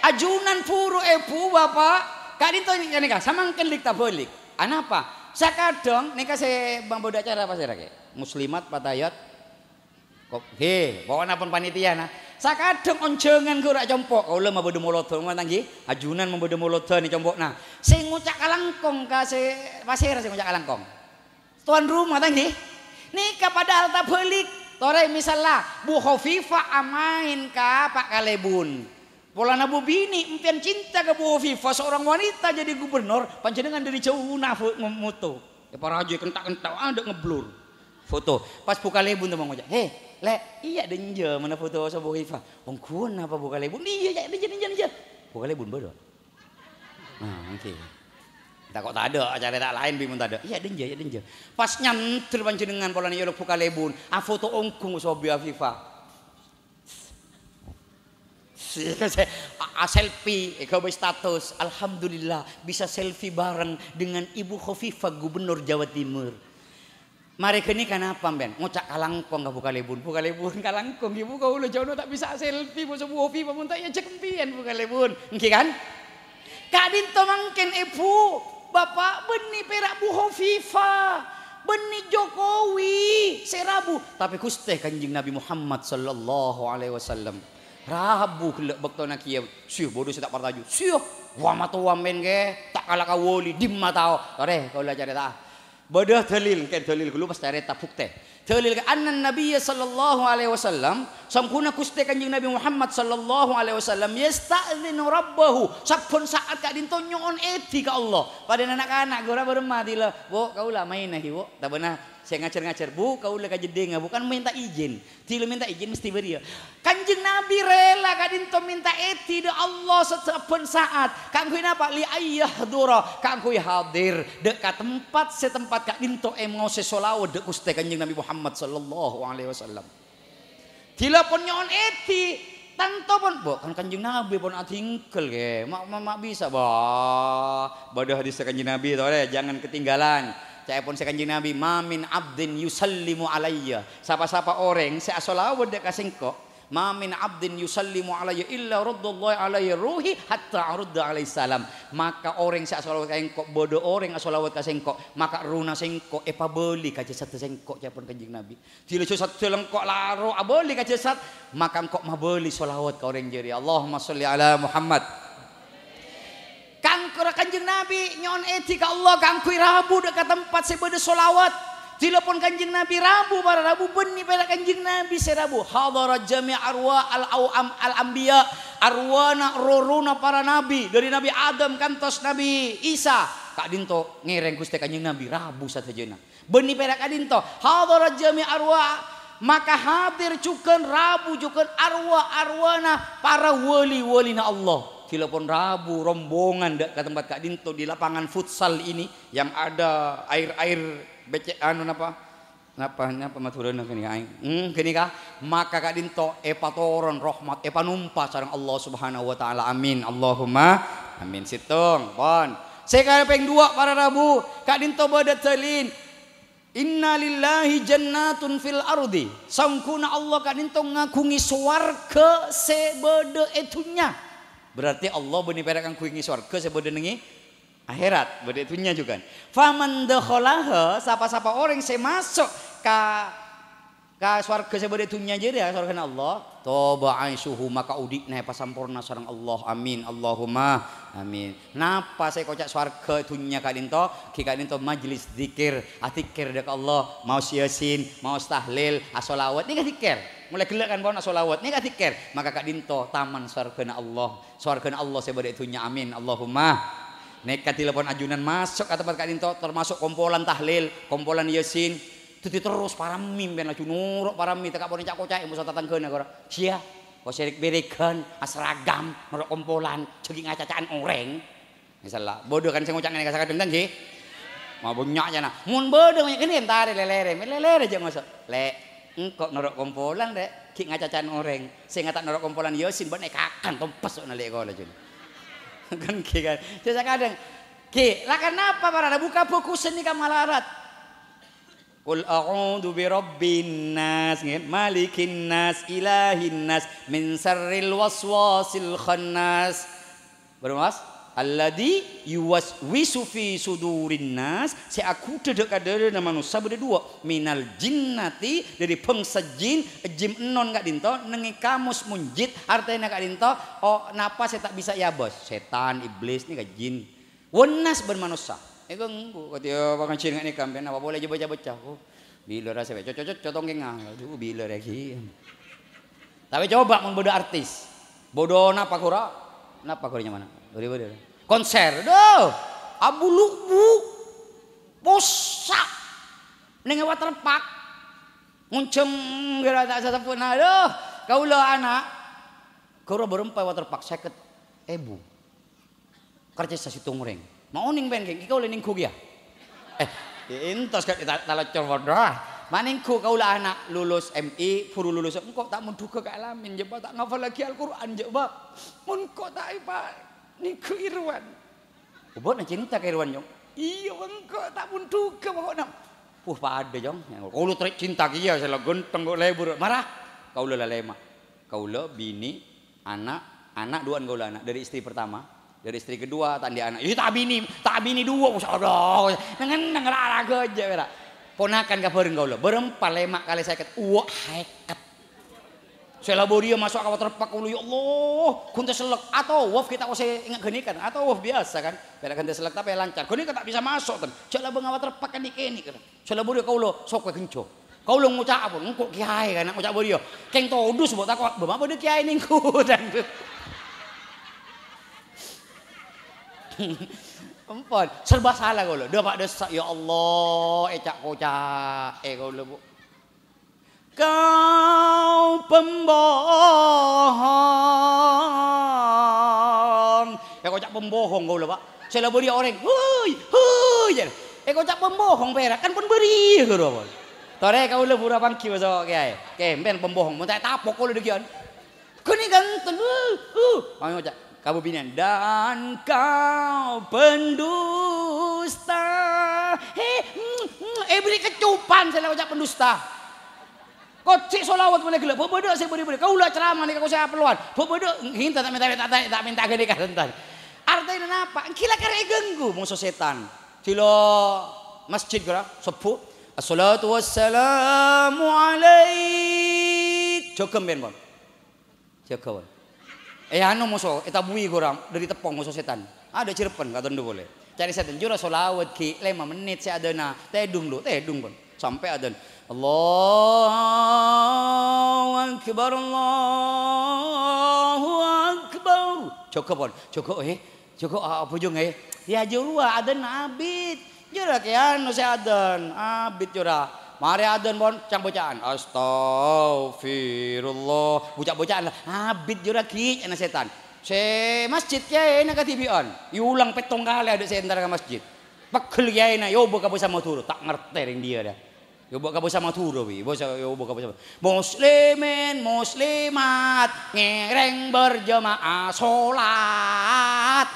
Ajunan buru, èbhu, bapa', ka'dinto nèka, samangkèn lik-tabâlik. Anapa? Sakadhâng nèka sè mambâdâ acara pasèra, Kè? Muslimat, Patayat, kok, he, pokokna pon panitia, nah. Sakadhâng onjhângan ghârâ' compo', kaulâ mabâdâ molodhân, ngotan, ghi? Ajunan mabâdâ molodhân è compo'na. Sè ngoca' kalangkong ka sè pasèra sè ngoca' kalangkong? Tuan rumah, ta' ngghi? Nèka padahal tabâlik. Torè, misalla, Bu Khofifah amaèn ka Pa' Kalèbun. Polana Bu binè', empèyan cinta ka Bu Khofifah, seorang wanita jadi gubernur, panjhennengngan dâri jhâuna fo-, ngem-, moto. Èparajâ, èkenta'-kenta', adâ' ngeblur. Foto. Pas Bu Kalèbun tèmor ngoca', "He, Lè', iyâ dânjâ mana foto so Bu Khofifah?" "Ongghuwân apa, Bu Kalèbun?" "Iyâ, iyâ, dânjâ, dânjâ, dânjâ." Bu Kalèbun bâdâ. Nah, èngghi. Tako' tadâ', acara ta' laèn bi' mon tadâ'. Iyâ, dânjâ, iyâ, dânjâ. Pas nyanter panjhennengngan polana èolok Bu Kalèbun. Afoto ongghu ngosobhi Afifah. A, a-selfie, èghâbây status. "Alhamdulillah, bisa selfie bareng dengan Ibu Khofifah, Gubernur Jawa Timur." Marè ghânèka napa, sampèyan? Ngoca' kalangkong ka Bu Kalèbun. "Bu Kalèbun, kalangkong, ghi, Bu, kaulâ jhâuna ta' bisa selfie, Bu, so Bu Khofifah mon ta' èajhâk empèyan, Bu Kalèbun." Èngghi, kan? Ka'dinto mangkèn, èbhu, bapa', bânnè pèra' Bu Khofifah, bânnè Jokowi sè rabu, tapè Ghustè Kanjeng Nabi Muhammad sallallahu alaihi wasallam rabu ghellâ' bâktona kèya. Siyah, bâdâ sè ta' parcajâ. Siyah, wa matowa, men, kè, ta' kala ka wali, dimma tao. Torè, kaulâ carèta'a. Bâdâ dalil, èngkè dalil ghâllu pas carèta buktè. Dalil ka anna Nabiyya sallallahu alaihi wasallam, sangghuna Ghustè Kanjeng Nabi Muhammad sallallahu alaihi wasallam, yasta'dzinu rabbahu, sabbhân sa'at ka'dinto nyo'on èdhi ka Allah. Padâna na'-kana' ghârâ bârâmma dila, "Bu, kaulâ maèna, ghi, Bu." Tabâna sè ngajhâr-ngajhâr, "Bu, kaulâ ka jeddhingnga, Bu, kan mènta ijin." Dila mènta ijin mesti bâriyâ. Kanjeng Nabi rela ka'dinto mènta èdhi dâ' Allah sa-, sabbhân sa'at. Kaangghuy napa? "Li ayyahdura," kaangghuy hadir dâ' ka tempat sè tempat ka'dinto èmaosè sholawat dâ' Ghustè Kanjeng Nabi Muhammad sallallahu alaihi wasallam. Dila pon nyo'on èdhi, tanto pon, "Bu, kan Kanjeng Nabi pon adhingghâl, kè. Ma', ma', ma' bisa, bah." Bâdâ hadis Kanjeng Nabi, torè, jangan ketinggalan. Ca'èpon sè Kanjeng Nabi, "Ma min abdin yusallimu alayya." Sapa-sapa orèng sè asholawat dâ' ka sèngko', "Ma min abdin yusallimu alayya illa raddallahi alayya ruhi hatta arudda alaihi salam." Maka orèng sè asholawat ka sèngko', bâdâ orèng asholawat ka sèngko', maka ruhuna sèngko' èpabâli ka jasadda sèngko', ca'èpon Kanjeng Nabi. Dila jasadda lèngko' la roh abâli ka jasad, maka engko' mabâli sholawat ka orèng jârèya. Allahumma sholli ala Muhammad. Kaangghuy Kanjeng Nabi nyo'on èdhi ka Allah kaangghuy rabu dâ' ka tempat sè bâdâ sholawat. Dila pon Kanjeng Nabi rabu, para rabu, bânnè pèra' Kanjeng Nabi sè rabu. Hadara jami' arwa al-, au-, am-, al-anbiya, arwana, roh-rohna para nabi, dâri Nabi Adam kantos Nabi Isa. Ka'dinto ngèrèng Ghustè Kanjeng Nabi rabu sadhâjâna. Bânnè pèra' ka'dinto, hadara jami' arwa, maka hadir jhughân, rabu jhughân arwa-arwana para wali-walina Allah. Dila pon rabu rombongan dâ' ka tempat ka'dinto di lapangan futsal ini yang ada air-air becek, anu, napa? Napa, napa Madhurâna ghânèka, aèng? Hmm, ghânèka. Maka ka'dinto èpatoron rahmat, èpanompa sareng Allah Subhanahu wa Ta'ala. Amin. Allahumma amin. Sèttong, pon. Sè kapèng duwâ', para rabu, ka'dinto bâdâ dalil. "Inna lillahi jannatun fil ardi." Sangghuna Allah ka'dinto ngaghungè sowarghâ sè bâdâ è dhunnya. Berarti Allah bânnè pèra' ngaghungè sowarghâ sè bâdâ nèng è akhèrat, bâdâ è dhunnya jhughân. "Faman dakhalaha," sapa-sapa orèng sè maso' ka, ka sowarghâ sè bâdâ è dhunnya jârèya, sowarghâna Allah, "taba aishuhu," maka odi'na èpasamporna sareng Allah. Amin, Allahumma amin. Napa sè èkoca' sowarghâ è dhunnya ka'dinto? Ghi ka'dinto majlis dzikir, adzikir dâ' ka Allah, maos Yasin, maos tahlil, asholawat. Nèka dzikir. Molaè ghellâ' kan pon asholawat. Nèka dzikir. Maka ka'dinto taman sowarghâna Allah. Sowarghâna Allah sè bâdâ è dhunnya. Amin. Allahumma. Nèka dila pon ajunan maso' ka tempat ka'dinto, termasuk kompolan tahlil, kompolan Yasin. Dhâddhi terros parammi, sampèyan laju noro' parammi, tèka pon èca'-koca'è moso tatangghâna, ghârâ. Sia, kok sèrèk-bèrèghân, asragam, noro' kompolan, jhâ' ghi' ngacaca'an orèng. Sella. Bâdâ kan sè ngoca' ngènè ka sakadhâng, ta' ngghi? Ma' bânnya' jâna. Mon bâdâ, kènè entarè lèlèrè, mè' lèlèrè jhâ' ngoso'. Lè', engko' noro' kompolan, Rè', ghi' ngacaca'an orèng. Sè ngata' noro' kompolan Yasin, bâ'na èkakan tompes so'na lè' kaulâ, jun. Kan ghi kan. Sè sakadhâng, ghi, la kenapa para buka buku seni ka malarat? Qul a'udzu birabbin nas, ngghi, malikin nas, ilahin nas, min syarril waswasil khannas. Bârâmma, Mas? Alladzi yuwaswisu fi sudurin nas, sè aghudhâ dâ'-kadâdâna manossa bâdâ duwâ', minal jinnati, dâri bhângsa jin, jin ennon ka'dinto, nèngè kamus munjid, artèna ka'dinto, o, napa sè ta' bisa èabâs? Sètan, iblis, nèka jin. Wan nas bân manossa. Ègânggu, kadhi, ya, pangajiyân nga' nèka, ampèyan apa polè jhâ' bâca-bâca, ko. Bilâ rasa, co-, co-, co-, cotong kènga. Aduh, bilâ ragi. Tapè coba mon bâdâ artis. Bâdâ napa ghuru? Napa ghuru nyamana? Bâdâ, bâdâ. Konser, aduh. Abu-lubu. Possa'. Nèng waterpark. Ngonjhâng ghârâ ta' saseppuna. Aduh, kaulâ ana'. Ghuru bârâmpa waterpark, sèket èbu. Kercèssa sèttong orèng. Ma' onèng, pèn, ghi, kaulâ nèngghu kèya. Eh, entos ka-, ta-, talocor pon, ah. Ma' nèngghu kaulâ ana' lulus M I, buru lulus, engko' ta' mondhughâ ka Al-Amin, jhâ', Pak, ta' ngafallaghi Al-Qur'an, jhâ', Pak. Mon engko' ta' èpa-, nèngghu Irwan. Obâ'na cinta ka Irwan, Jong. Iyâ, engko' ta' mondhughâ poko'na. Puh, padâ, Jong. Kaulâ terro cinta kèya, sè la ghântheng kok lebur. Mara, kaulâ la lèma'. Kaulâ, binè, ana', ana' duwâ'ân kaulâ ana', dâri istri pertama, dâri istri kedua, ta' andi' ana'. Iyâ, ta' abinè, ta' abinè duwâ', masyaallah. Neng-neng ra-, ra ghâjâ', pèra'. Ponakan ka bhâreng kaulâ, bârâmpa lèma' kalè sèket, uwâ' sèket. Sè la bâriyâ maso' ka waterpark kaulâ, ya Allah, ghun tasellek. Atawaf kita kok sè enga' ghânèka, atawaf biasa kan. Pèra' ghun tasellek, tapè lancar. Ghânèka ta' bisa maso', ten. Jhâ' la bângal waterpark kan dhi-kènè', kan. Sè la bâriyâ kaulâ, sokka ghânjhâ. Kaulâ ngoca' apa? Engko' kèyaè kan, ngoca' bâriyâ. Kèng todus, mbok tako', bâ-, ma' bâdâ kèyaè nèngghu. Empon, serba sala kaulâ. Dâpa' dessa', ya Allah, èca'-koca'è kaulâ, Bu. Kau pembohong. Èkoca' pembohong kaulâ, Pak. Sè la bâriyâ orèng, "Hui, hui," jâ. Èkoca' pembohong pèra', kan pon bâriyâ ghâru, Pak. Torè kaulâ buru apangghi maso' kèyaè. Kèmpen pembohong, mon ta' ètapok kaulâ dhâggi'ân. Ghânèka enten, uh, uh. Mau ngoca', kabâbinèyan, "Dan kau pendusta." He, mm, mm, èberri' kecupan sè la ngoca' pendusta. Kocè' sholawat molaè ghellâ', bâ-, bâdâ sè bâri-bâri. Kaulâ ceramah nèka kok sè apellowan. Bâ-, bâdâ, nginta ta' mènta, ta', ta', ta' mènta ghânèka, enten. Artèna napa? Ghi la karè èganggu moso sètan. Dilo masjid ghâra, sobbhu. "Assalatu wassalamu alaik." Jhâghâm, pèn, pon. Jhâghâ, pon. Eh, anu, moso, ètabuwi ghâra, dâri teppong moso sètan. Adâ' Cirebon, ka Tondo polè. Carè sètan, jhurâ sholawat ghi' lèma mennit sè adâna. Tèdung, lo, tèdung, pon. Sampè' adân. Allahu Akbar, Allahu Akbar. Jhâghâ, pon. Jhâghâ, eh. Jhâghâ, a-, abhujung, eh. Yâ, jhurâ adân abit. Jhurâ kèya anu sè adân, abit jhurâ. Marè adân pon, ca'-bâca'an, "Astaghfirullah." Ca'-bâca'an la, abit jhurâ ghi' èna sètan. Sè masjid kèyaèna kadhibi'ân. Èulang pèttong kalè adâ' sè entar ka masjid. Pegghel kèyaèna, èobâ ka bhâsa Madhurâ. Ta' ngartè rèng dhiyâ, dâ. Èobâ ka bhâsa Madhurâ, wi. Bhâsa, èobâ ka bhâsa Muslimin, muslimat, ngèrèng berjamaah sholat.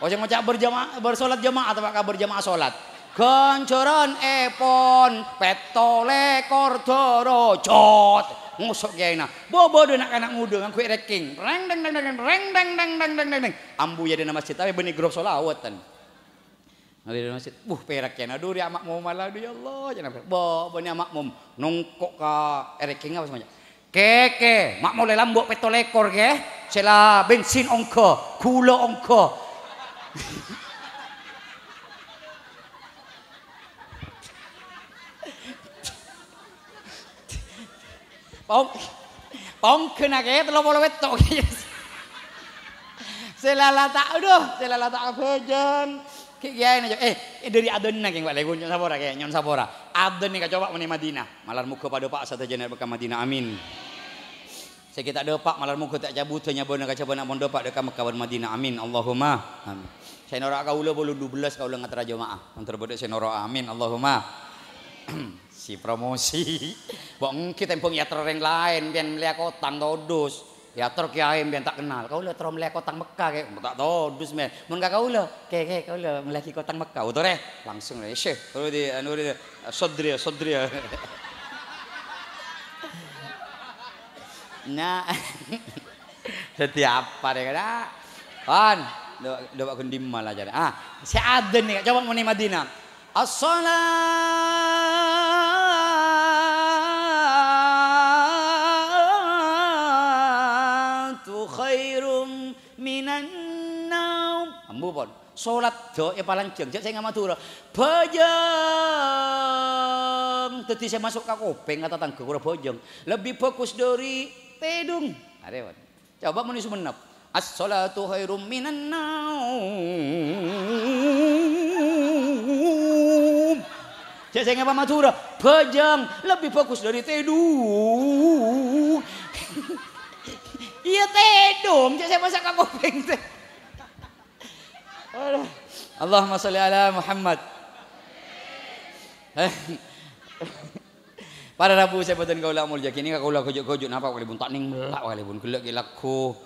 Oh, sè ngoca' berjama-, bersolat jamaah, apa ka berjamaah sholat? Ghânjhârân èpon pètto lèkor dârâjhât. Ngoso' kèyaèna. Bâ-, bâdâ na'-kana' ngodâ ngangghuy rèking. Rèng, dèng, dèng, dèng, dèng. Ambu yâ dâna masjid, tapè bânnè grup sholawat, ten. Ngalèro masjid, "Wuh, pèrak kèna, dhu, rèya makmum, la, dhu, ya Allah," ca'na pèrak. Bo-, bânnè makmum, nongko' ka èrèkèngnga pas ngoca', "Kè, kè, ma' molè lambâ' pètto lèkor, kè, sè la bensin ongghâ, ghulâ ongghâ." Pong-, pongghâna kè tello polo pètto'. Sè la la ta', aduh, sè la la ta' abhâjâng. Kè kèyaèna, eh, eh, dâri adânna kèng, Pak, lè, nyo'on sapora, kè, nyo'on sapora. Adân nèka coba mènè Madinah. Malar moghâ padâ, Pak, sadhâjâna dâpa' ka Madinah. Amin. Sè ghi' ta' dâpa', malar moghâ ta' cabudhâ nyabâna kajhâbhâna mon dâpa' dâ' ka Mekkah bân Madinah. Amin. Allahumma. Amin. Sè noro' kaulâ polo dubellâs kaulâ ngaterra jema'ah. Mon ter bâdâ sè noro', amin, Allahumma. Si promosi. Mbok ènggi tembhâng èyater orèng laèn, pèn mellèya kotang todus. Èyater kèyaè pèn ta' kennal. Kaulâ terro mellèya kotang Mekka, kè. Ta' todus, men. Mon ka kaulâ, kè, kè, kaulâ mellèyaghi kotang Mekka. Otorè, langsung, "Syekh, kaulâ di, anu, di, sodri, sodri." Nah. Dhâddhi apa rè, Kak? Pon, dâ', dâ' ghun dimma la jârèya. Ah, sè adzan nèka, coba muni Madinah. "As-shalatu khairum minan naum." Ambu, pon. Salat dâ' èpalanjhâng, jhâ' sènga' Madhurâ. Bhâjâng. Dhâddhi sè maso' ka kopèng, ka tatangghâ, kora bhâjâng. Lebbi bhâghus dâri tèdung. Arè, pon. Coba muni Songennep. "As-shalatu khairum minan naum." Jhâ' sènga' Madhurâ, bhâjâng lebbi bhâghus dâri tèdung. Iyâ, tèdung, jhâ' sè maso' ka kopèng. Aduh. Allahumma sholli ala Muhammad. Eh. Para rabu sè bhâdhân kaulâ amoljâ'aghi, nèka kaulâ ghâjhu-ghâjhu napa kalèbun, ta' nèng mella' kalèbun, ghellâ' ghi' lagghu.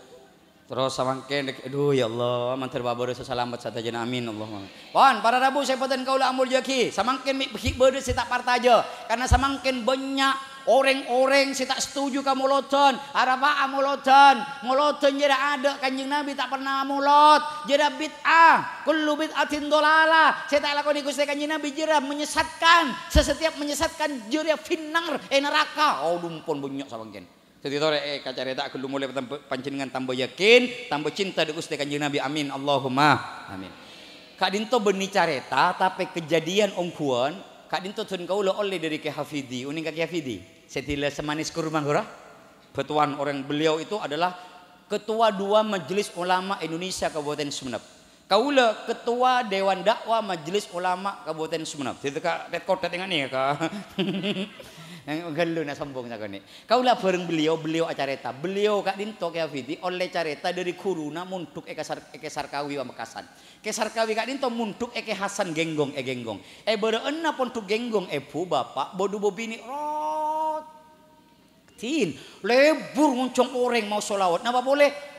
Terros samangkèn, adhu, ya Allah, mandhâr bâbârâ sè salamet sadhâjâna, amin, Allahumma amin. Pon, para rabu sè bhâdhân kaulâ amoljâ'aghi, samangkèn mè' ghi' bâdâ sè ta' partajâ, karna samangkèn bânnya' orèng-orèng sè ta' setuju ka molodhân, arapa'a molodhân, molodhân jârèya adâ' Kanjeng Nabi ta' parna molod, jârèya bid'ah, kullu bid'atin dhalalah, sè ta' èlakonè Ghustè Kanjeng Nabi jârèya menyesatkan, sè setiap menyesatkan jârèya finnar, è naraka. Oh, dumpon bânnya' samangkèn. Dhâddhi torè, eh, èkacarèta ghâllu molè tam-, panjhennengngan tambâ yakin, tambâ cinta dâ' Ghustè Kanjeng Nabi. Amin. Allahumma amin. Ka'dinto bânnè carèta, tapè kejadian ongghuwân, ka'dinto dhân kaulâ ollè dâri Kè Hafidi. Onèng ka Kè Hafidi? Sè dhilâ sè manis kurma ghârâ? Bâtowan orèng, beliau itu adalah Ketua Dua Majelis Ulama Indonesia Kabupaten Sumenep. Kaulâ Ketua Dewan Dakwah Majelis Ulama Kabupaten Sumenep. Dhâddhi ka tet-kotet ènga' nèka. Ghâllu na sombong sakonè'. Kaulâ bhâreng beliau, beliau acarèta. Beliau ka'dinto Kè Hafidi ollè carèta dâri ghuruna mondhuk è Kasar-, è Kè Sarkawi Pamekasan. Kè Sarkawi ka'dinto mondhuk è Kè Hasan Genggong è Genggong. È bârâ'ânna pondhuk Genggong, èbhu, bapa', bâdhu bâbinè' rot. Din, lebur ngonjhâng orèng maos sholawat. Napa polè?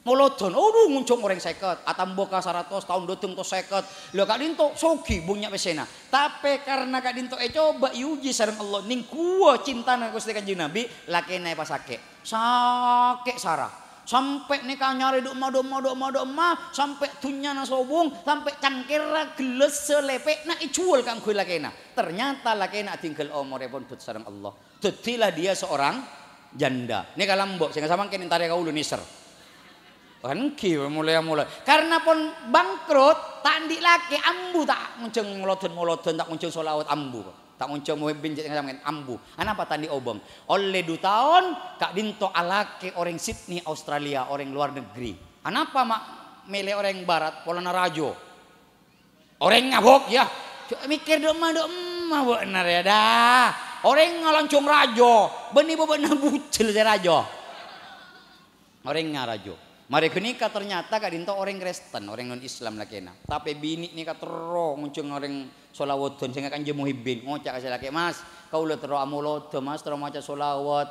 Molodhân. Adhu, ngonjhâng orèng sèket, atamba ka saratos, taon dâteng tos sèket. La ka'dinto soghi, bânnya' pèssèna. Tapè karna ka'dinto ècoba èuji sareng Allah, nèngghuwâ cintana Ghustè Kanjeng Nabi, lakèna èpasakè'. Sakè' sara. Sampè' nèka nyarè dâ' emma, dâ' emma, dâ' emma, dâ' emma, sampè' dhunnyana sobung, sampè' cangkèrra, gellâssa, lèpè'na èjhuwâl kaangghuy lakèna. Ternyata lakèna adhingghâl omorè pondhut sareng Allah. Jadilah dia seorang janda. Nèka lambâ', sènga' samangkèn èntarè kaulâ nèser. Èngghi, molèya-molèya. Karna pon bangkrut, ta' andi' lakè, ambu ta' ngonjhâng molodhân-molodhân, ta' ngonjhâng sholawat, ambu. Ta' ngonjhâng muhibbin, sènga' samangkèn ambu. Anapa ta' andi' obâng? Ollè du taon, ka'dinto alakè orèng Sydney, Australia, orèng luar negeri. Anapa ma' mèlè orèng barat, polana rajâ? Orèng ngabuk, ya. Jhâ' mèkkèr dâ' emma, dâ' emma bâ'na rèya, dâ. Orèng ngalonjhong rajâ, bânnè bâbâ'na bujel sè rajâ. Orèng ngarajâ. Marè ghânèka ternyata ka'dinto orèng Kristen, orèng non-Islam lakèna. Tapè binè' nèka terro ngonjhâng orèng sholawat, sènga' kanjâ muhibbin, ngoca' ka sè lakè', "Mas, kaulâ terro amolodhâ, Mas, terro maca sholawat."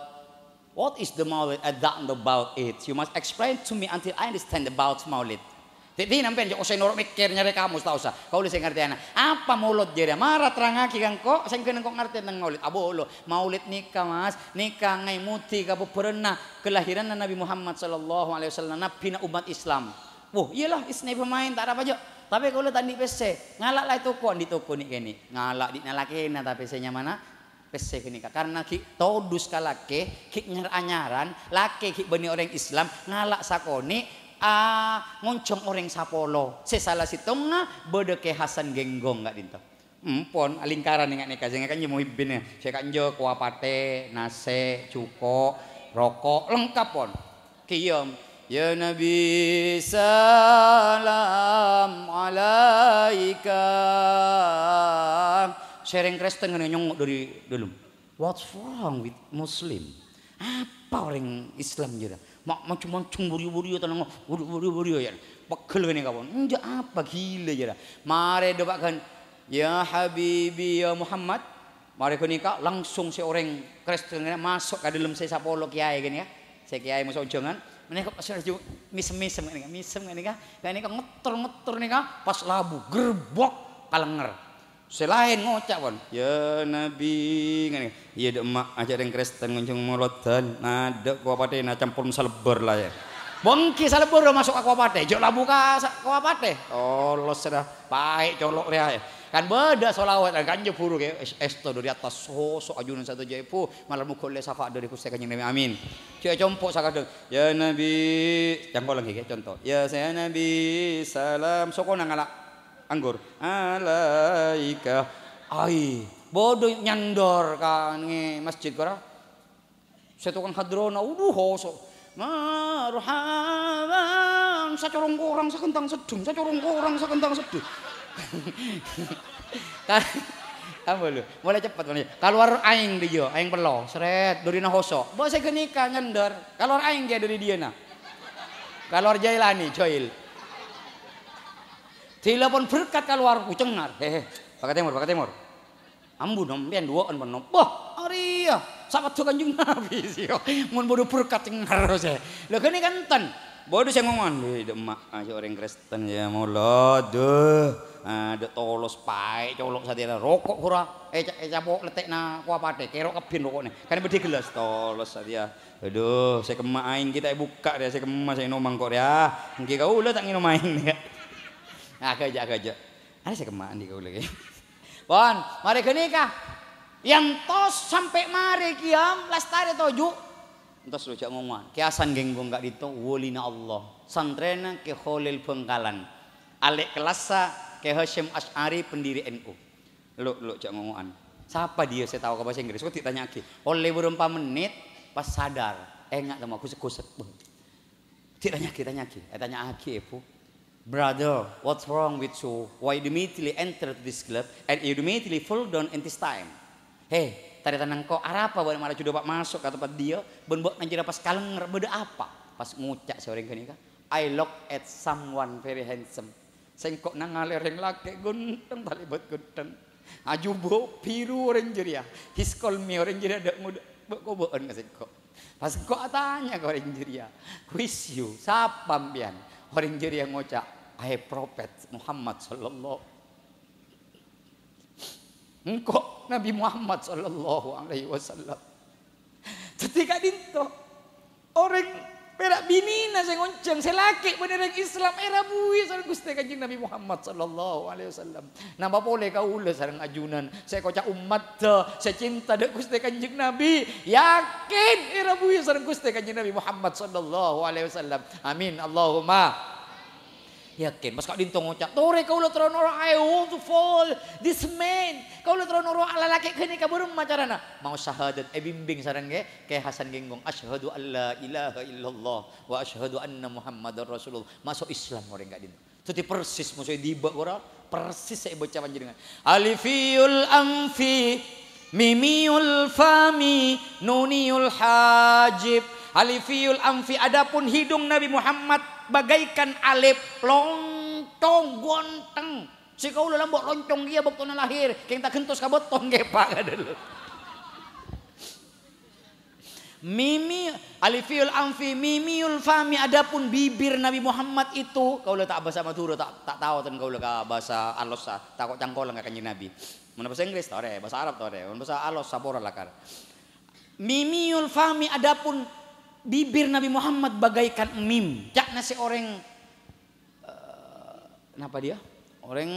What is the Maulid? I don't know about it. You must explain to me until I understand about Maulid. Dhâddhi, sampèyan jhâ' osa noro' mèkkèr nyarè kamus, ta' osa. Kaulâ sè ngartèyana. Apa Maulid jârèya? Mara terrangaghi ka engko', sèngghâ engko' ngartèna Maulid. Abâ' lo, Maulid nèka, Mas, nèka ngaèmodhi kabhubhârânna kalahiranna Nabi Muhammad sallallahu alaihi wasallam, nabbhina ommat Islam. Woh, iyâlah, it's never mind, ta' arapa jhâ'. Tapè kaulâ ta' andi' pèssè. Ngala' la è toko, andi' toko nè'-kènè'. Ngala' dina lakèna, tapè sè nyamana pèssè ghânèka, karna ghi' todus ka lakè, ghi' nyar-anyaran, lakè ghi' bânnè orèng Islam, ngala' sakonè', a, ngonjhâng orèng sapolo. Sè sala sèttongnga bâdâ Kè Hasan Genggong ka'dinto. Empon, alingkaran ènga' nèka, sènga' kanjâ muhibbin, ya. Sè kanjâ kowa patè, nasè', jhuko', roko', lengkap, pon. Qiyam. Ya Nabi, salam alaika. Sè rèng Kristen ngènè nyongngo' dâri dâlem. What's wrong with Muslim? Apa orèng Islam jârèya? Ma-, mancung-mancung, buriyo-buriyo, tenang, buriyo-buriyo, buriyo, ya. Pegel kene, kawan. Enjak apa gila, ya. Mare do, Pak, kan. "Ya Habibi, ya Muhammad." Mare ghânèka langsung sè orèng Kristen ghânèka masok ka dâlem sè sapolo kèyaè ghânèka. Sè kèyaè masok onjhângan. Menèka pas laju mesem-mesem ghânèka, mesem ghânèka. Ghânèka ngetter-ngetter nèka pas labu, gerbok, kalènger. Sè laèn ngoca', pon, "Ya Nabi," ngene. Iyâ, dâ' emma' ajâ' rèng Kristen ngonjhâng molodhân. Adâ' kowa patèna campor salebbar la, ya. Bengki salebbar maso' ka kowa patè. Jhâ' labu ka sa-, kowa patè. Tolos sèra. Paè' colo' rèya, ya. Kan bâdâ sholawat, kan jhâ' buru, ya. Es-, esto dari atas, so-, so ajunan satu jaibu. Malar moghâ ollè syafaat dari Ghustè Kanjeng Nabi. Amin. Jhâ' compo' sakadhâng. "Ya Nabi," cangkolang ghi, ya, conto. "Ya saya Nabi, salam." Sokona ngala'. Anggur. "Alaika." Ai, bâdâ nyandor ka nge masjid kora. Sè tokang hadrona, udhu, hoso. "Marhaban, sacorong korang sagentang seddhung, sacorong korang sagentang seddhung." Ka-, Ambo lu, mulai cepet, mulai. Kalowar aèng dâjâ, aèng pello, sret, durina hoso. Bâ sè ghânèka nyandor, kalowar aèng kèya dâri diyâna. Kalowar Jailani, Joil. Dhilâ pon berkat kalowar, ku cengar. He, he, paka tèmor, paka tèmor. Ambu nom, pèyan duwâ'ân pon nom. Wah, arèya, sapèdda Kanjeng Nabi, sio. Mon bâdâ berkat cengar, sè. Lha, ghânèka enten. Bâdâ sè ngomongan, "Wih, dâ' emma', aja orèng Kristen, ya, molod, duh. Adâ' tolos, paè', colo' satèya, roko' ghura, èca-, ècapo' lettè'na kowa patè, kèro' kabbhi roko'na. Kan bâdâ gelas, tolos satèya." Adhu, sè kemma aèng ghi' ta' èbukka' rèya, sè kemma sè ènom engko' rèya. Ènggi kaulâ ta' ngènom aèng rèya. Aghâjâ', aghâjâ'. Arè sè kemma andi' kaulâ ghi. Pon, marè ghânèka. Èyantos sampè' marè kèya lastarè toju'. Entos lo jhâ' ngomongan. Kèya Hasan Genggong ka'dinto, wolina Allah. Santrèna Kè Kholil Bhângkalan. Alè' kellassa Kè Hasyim Asy'ari, pendiri N U. Lo', lo', jhâ' ngomongan. Sapa dia sè tao ka bahasa Inggris? Kok ditanya'aghi. Ollè bârâmpa mennit, pas sadar. Enga' temmo, gusek-gusek. Ditanya'aghi, tanya'aghi. Eh, tanya'aghi, Ibu. "Brother, what's wrong with you? Why you immediately enter to this club and you immediately fall down in this time?" "He, tarètan engko', arapa bâ'na mara judhu pa' maso' ka tempat dia, bân bâ'na jârèya pas kalènger, bâdâ apa?" Pas ngoca' sè orèng ghânèka, "I look at someone very handsome." Sèngko' nangalè orèng lakè' ghuntheng, talèbât ghuntheng. Ajubâ' bhiru orèng jârèya. He call me orèng jârèya dâ' ngodâ bâ'-kobâ'ân ka sèngko'. Pas sèngko' atanya ka orèng jârèya, "Who is you? Sapa sampèyan?" Orèng jârèya ngoca', "I Prophet Muhammad sallallahu." Engko' Nabi Muhammad sallallahu alaihi wasallam. Dhâddhi ka'dinto, orèng pèra' binèna sè ngonjhâng, sè lakè' bân orèng Islam èrabui sareng Ghustè Kanjeng Nabi Muhammad sallallahu alaihi wasallam. Napa polè kaulâ sareng ajunan sè èkoca' ommaddhâ, sè cinta dâ' Ghustè Kanjeng Nabi, yakin èrabui sareng Ghustè Kanjeng Nabi Muhammad sallallahu alaihi wasallam. Amin, Allahumma. Yakin, pas ka'dinto ngoca', "Torè kaulâ terro noro', I want to follow this man. Kaulâ terro noro' lalakè' ghânèka, bârâmma carana?" Maos syahadat, èbimbing sareng Kè, Kè Hasan Genggong, "Asyhadu an la ilaha illallah wa asyhadu anna Muhammadar Rasulullah." Maso' Islam orèng ka'dinto. Dhâddhi persis maso' è dibâ' kora, persis sè èbâca panjhennengngan. Alifiyul anfi, mimiyul fami, nuniyul hajib. Alifiyul anfi, adapun hidung Nabi Muhammad bagaikan alif, loncong ghuntheng. Sè kaulâ lambâ' loncong kèya bâktona lahir, kèng ta' ghentos ka bâto, ngghi, Pa', kadhâllu. Mimi, alifiyul anfi, mimiyul fami, adapun bibir Nabi Muhammad itu, kaulâ ta' bhâsa Madhurâ, ta', ta' tao ten kaulâ ka bhâsa alos, ta' tako' cangkolang ka Kanjeng Nabi. Mon bhâsa Inggris, torè, bhâsa Arab, torè, mon bhâsa alos, sapora lakar. Mimiyul fami, adapun bibir Nabi Muhammad bagaikan mim. Ca'na sè orèng, eh, napa dia? Orèng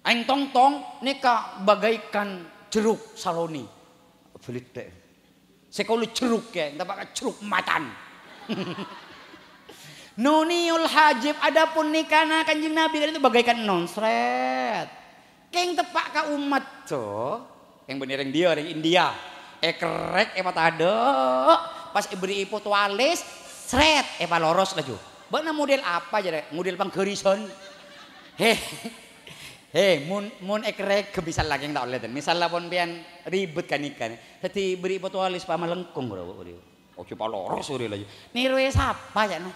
aèng tongtong nèka bagaikan jeruk saloni. Belitè'. Sè kaulâ jeruk, ya, napa ka jeruk macan. Nuniyul hajib, adapun nèkana Kanjeng Nabi kan itu bagaikan non, sret. Kèng teppa' ka ommaddhâ, kèng bânnè rèng dia, rèng India. Èkerrèk, èpatadâ', pas èberri'i poto alis, sret, èpaloros laju. "Bâ'na model apa?" jârèya. "Model pangghârisan." He, he, mon, mon èkerrèk, misal la kèng ta' ollè, ten. Misal la pon pèyan ribet ghânèka. Dhâddhi berri' poto alis pamalengkong, bro, bro. Ojo paloro sore la, ya. Nèroè sapa, ca'na?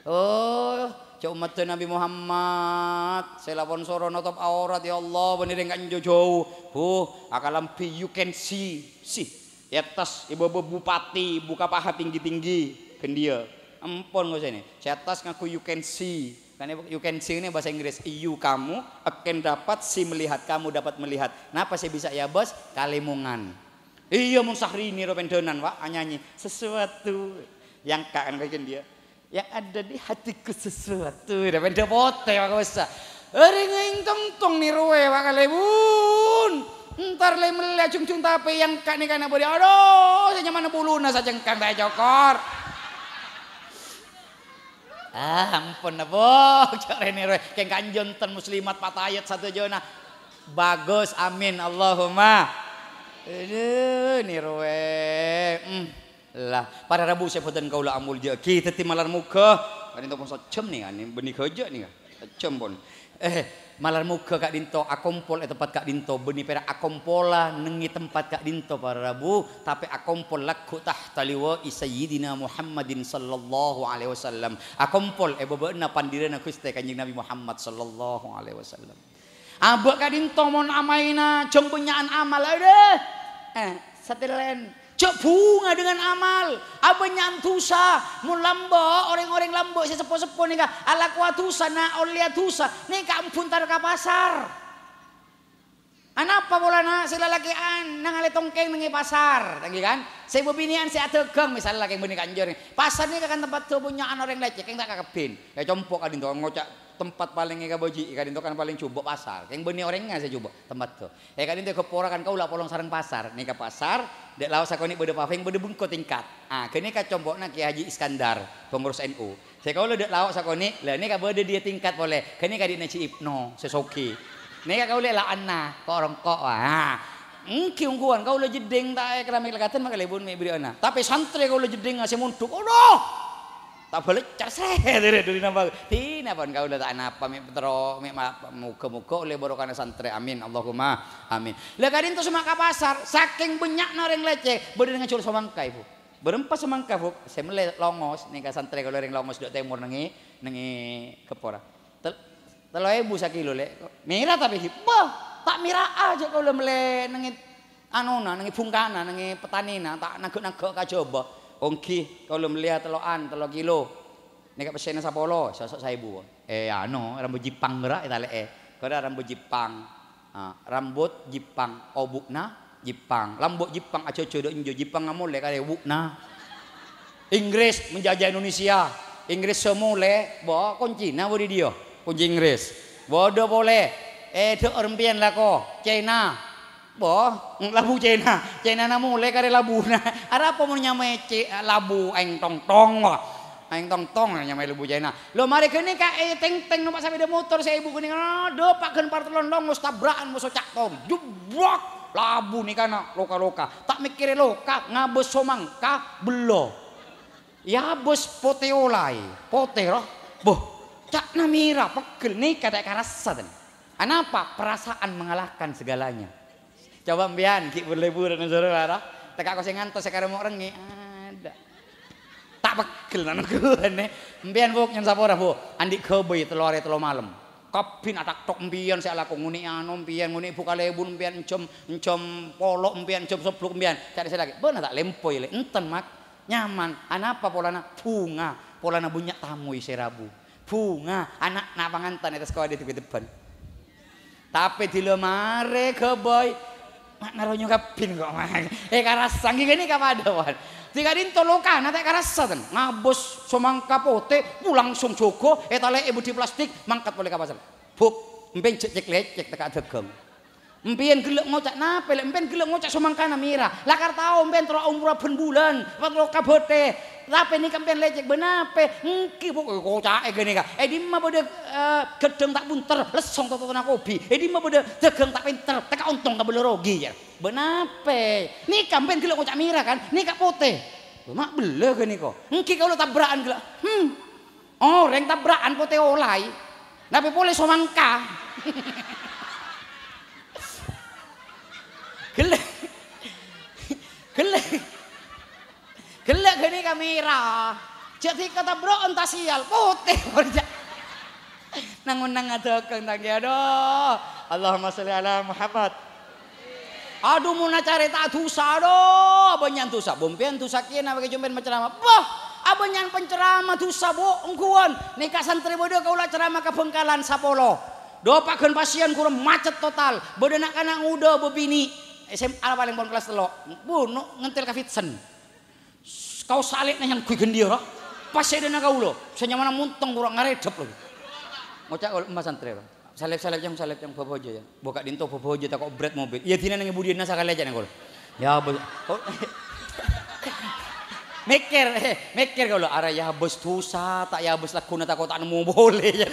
Oh, jhâ' ommaddhâ Nabi Muhammad, sè lapon soro notop aurat, ya Allah, bânnè rèng ka'anjo jhâu. Huh, akalambhi you can see, see. È attas, è bâbâ bupati, buka paha tinggi-tinggi, ghândhiyâ. Empon ngosènè, sè attas ngaku you can see. Kan you can see ini bahasa Inggris, you kamu, I can dapat, see melihat, kamu dapat melihat. Napa sè bisa èabâs? Kalèmongan. Iyâ, mon Syahrini ro pendhânan, wa, anyanyi, "Sesuatu yang kangen," kayak dia. "Yang ada di hatiku sesuatu." Ro pendhâ potè, wa, kosa. Orèng ngèng tongtong nèroè, wa, kalèbun. Entar lè-mellè ajhung-jhung tapè yang ka'nèka na bâdâ. Aduh, sè nyamana buluna sacengkang ta' ècokor. Ah, ampon, napa? Jhâ' rè-nèroè. Kèng kanjeng ten muslimat patayat sadhâjâna. Bagus, amin, Allahumma. Aduh, nèroè. Hmm. Lah, para rabu sè bhâdhân kaulâ amoljâ'aghi, dhâddhi malar moghâ. Ka'dinto pon sajjhâm nèka, bânnè ghâjâ' nèka. Sajjhâm pon. Eh, malar moghâ ka'dinto akompol è tempat ka'dinto, bânnè pèra' akompola neng è tempat ka'dinto, para rabu, tapè akompol lagghu' tahta liwa'i Sayyidina Muhammadin sallallahu alaihi wasallam. Akompol è bâbâ'na pandirana Ghustè Kanjeng Nabi Muhammad sallallahu alaihi wasallam. Abâ' ka'dinto mon amaèna jhâng bânnya'an amal, adâ. Eh, satèlèn. Jhâ' bhunga dengan amal, abânnya'an dhusa. Mon lambâ', orèng-orèng lambâ' sè seppo-seppo nèka alakowa dhusa, na' ollèya dhusa, nèka ampon tar ka pasar. Anapa polana sè lalakè'an nangalè tongkèng neng è pasar, ènggi kan? Sè bâbinè'an sè adhâghâng, misal lakè bânnè kanjeng. Pasar nèka kan tempat bânnya'an orèng lècèk, kèng ta' kakabbhi. È compo' ka'dinto ngoca' tempat palèng èkabâji'i, ka'dinto kan palèng jhubâ' pasar. Kèng bânnè orèngnga sè jhubâ' tempat to. È ka'dinto ghâpora kan kaulâ polong sareng pasar. Nèka pasar, dâ' lao' sakonè' bâdâ paveng, bâdâ bengko tingkat. Ah, ghânèka compo'na Kè Haji Iskandar, pengurus N U. Sè kaulâ dâ' lao' sakonè', la nèka bâdâ diyâ tingkat polè. Ghânèka dhi' Naji Ibnu, sè soghi. Nèka kaulâ la anna, ko'-rongko', wah. Ènggi ongghuwân kaulâ jeddhing ta' èkramik lakadân makalèbun mè' bâriyâna. Tapè santrè kaulâ jeddhingnga sè mondhuk, adhu! Ta' bâlâ car sè, dâri, dâri napa? Dina pon kaulâ ta' napa, mè' terro, mè' ma-, moghâ-moghâ ollè barokana santrè. Amin, Allahumma amin. La ka'dinto sè ma' ka pasar, sakèng bânnya'na orèng lècèk, bâdâ ngajhul somangka, Bu. Bârâmpa somangka, Bu? Sè mellè longos, nèka santrè kaulâ orèng longos dâ' tèmor neng è, neng è ghâpora. Tel-, tello èbu sakilo, Lè'. Mèra tapè, Hi. Bâh, ta' mèra'a jhâ' kaulâ mellè neng è anona, neng è bhungkana, neng è pettanèna, ta' naghâ'-naghâ' ka Jhâbâ. Ongghi, kaulâ mellèya tello'an, tello kilo. Nèka pèssèna sapolo, sosok saèbu. Eh, ano, rambut Jepang ghârâ' ètalè'è. Ghârâ' rambut Jepang. Ah, rambut Jepang, obu'na Jepang. Lambâ' Jepang ajhâjhâ dâ' enjâ', Jepang amolè karè wu'na. Inggris menjajah Indonesia. Inggris sè molè, bâ, koncina bâdâ diyâ. Konci Inggris. Bâdâ polè. Eh, dâ' rempèyan lako. Cèna. Bâ, labu Cèna. Cènana molè karè labuna. Arapa mon nyamaè cè-, labu aèng tong-tong, wah. Aèng tong-tong nyamaè labu Cèna. Lho, marè ghânèka ètèngtèng nompa' sapèda motor sè èbu ghânèka. Adhu, pa' ghân partellon longos tabra'an moso ca'tong. Jebblak! Labu nèka na loka-loka. Ta' mèkkèrè loka, ngabâs somangka, bello. Èabâs potè olaè. Potè, roh. Boh, ca'na mèra, pegghel nèka ta' èkarassa, ten. Anapa? Perasaan mengalahkan segalanya. Coba empèyan, ghi' bur-lebur neng soro, ra? Teka' kosè ngantos sè karè mo' rengngè', adâ'. Ta' pegghel nangguwânè. Empèyan, Bu, nyen sapora, Bu. Andi' ghâbây tello arè tello malem. Kabbhi atak-tok empèyan sè alako, ngonè'è ano empèyan, ngonè'è bu kalèbun empèyan, enjhâm, enjhâm polo empèyan, enjhâm sebbhâk empèyan. Carè sè lakè', bâ'na ta' lèmpoy, Lè'? Enten, Mak. Nyaman. Anapa polana? Bhunga. Polana bânnya' tamoy sè rabu. Bhunga. Ana'na pangantan è attas kawadâ dhi-bâdhibân. Tapè dhilâ marè ghâbây, ma' ngaronyo kabbhi kok, ma'. Èkarassa, ghi' ghânèka padâ, wan. Dhi ka'dinto lokana ta' èkarassa, ten. Ngabâs somangka potè, bu langsung jhâgâ, ètalè'è budi plastik, mangkat polè ka pasar. Buk, empèyan jhâ' cèk-lècèk teka' dhâghâng. Empèyan ghellâ' ngoca' napè, Lè'? Empèyan ghellâ' ngoca' somangkana mèra. Lakar tao empèyan terro omorra bân bulân, apa terro kabâtè. Tapè nèka empèyan lècèk, bâ napè? Ènggi, Bu, koca'è ghânèka. È dimma bâdâ, eh, ghâddhâng ta' bunter, lessong tototona kobi. È dimma bâdâ dhâghâng ta' pènter, teka' ontong tabellâ rogi, jâr. Bâ napè? Nèka empèyan ghellâ' ngoca' mèra, kan? Nèka potè. Ma' bellâ ghânèka. Ènggi kaulâ tabra'an ghellâ'. Hmm. Orèng tabra'an potè olaè. Napè polè somangka. Ghellâ'. Ghellâ'. Mèra. Jhâ' dhika tabro'on ta' sèyal, potè pon jhâ'. Nang-onang adhâkeng tangghâ, adhu. Allahumma sholli ala Muhammad. Adhu, mon acarèta dhusa, adhu, abânnya'an dhusa. Bhumpèyan dhusa kèya napa kè jhumpèyan macaramah. Bâh, abânnya'an pancaramah dhusa, Bu, ongghuwân. Nèka santrè bâdâ kaulâ caramah ka Bhângkalan sapolo. Dhu, paghân pasèyan ghuru macet total. Bâdâ na'-kana' ngodâ bâbinè'. S M A palèng pon kellas tello'. Bu, no, ngèntèl ka Vincent. Kaos salèbhâ nyangghâi ghândhiyâ, ra. Pas sè dhâna kaulâ, sè nyamana montong ghuru ngarèdhep, lho. Ngoca' kaulâ, "Emma santrè, ra. Salèb-salèb, Cong, salèb, Cong, bâbâ hâjâ, ya." Bâ' ka'dinto bâbâ hâjâ tako' brat mobil. Iyâ, dinah neng budiyânna sakalè, ca'na kaulâ. Ya, bâ-, oh. Mèkkèr, eh, mèkkèr kaulâ, "Arèya bâs dhusa, ta' ya bâs lagghuna tako' ta' nemmo polè," ya.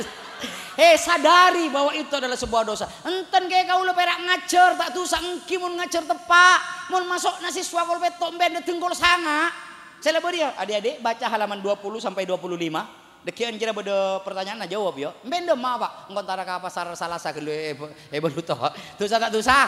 He, sadari bahwa itu adalah sebuah dosa. Enten kè kaulâ pèra' ngajhâr, ta' dhusa èngghi mon ngajhâr teppa'. Mon maso'na siswa kol pètto' empèyan dhâddhi kol sanga'. Sè la bâriyâ, adik-adik, baca halaman dua puluh sampai dua puluh lima. Dhâggi'ân kèra bâdâ pertanyaan, na jawab, yâ. Empèyan dâmma, Pak? Engko' entara ka pasar Salasa ghâllu è, è Baluto. Dhusa ta' dhusa?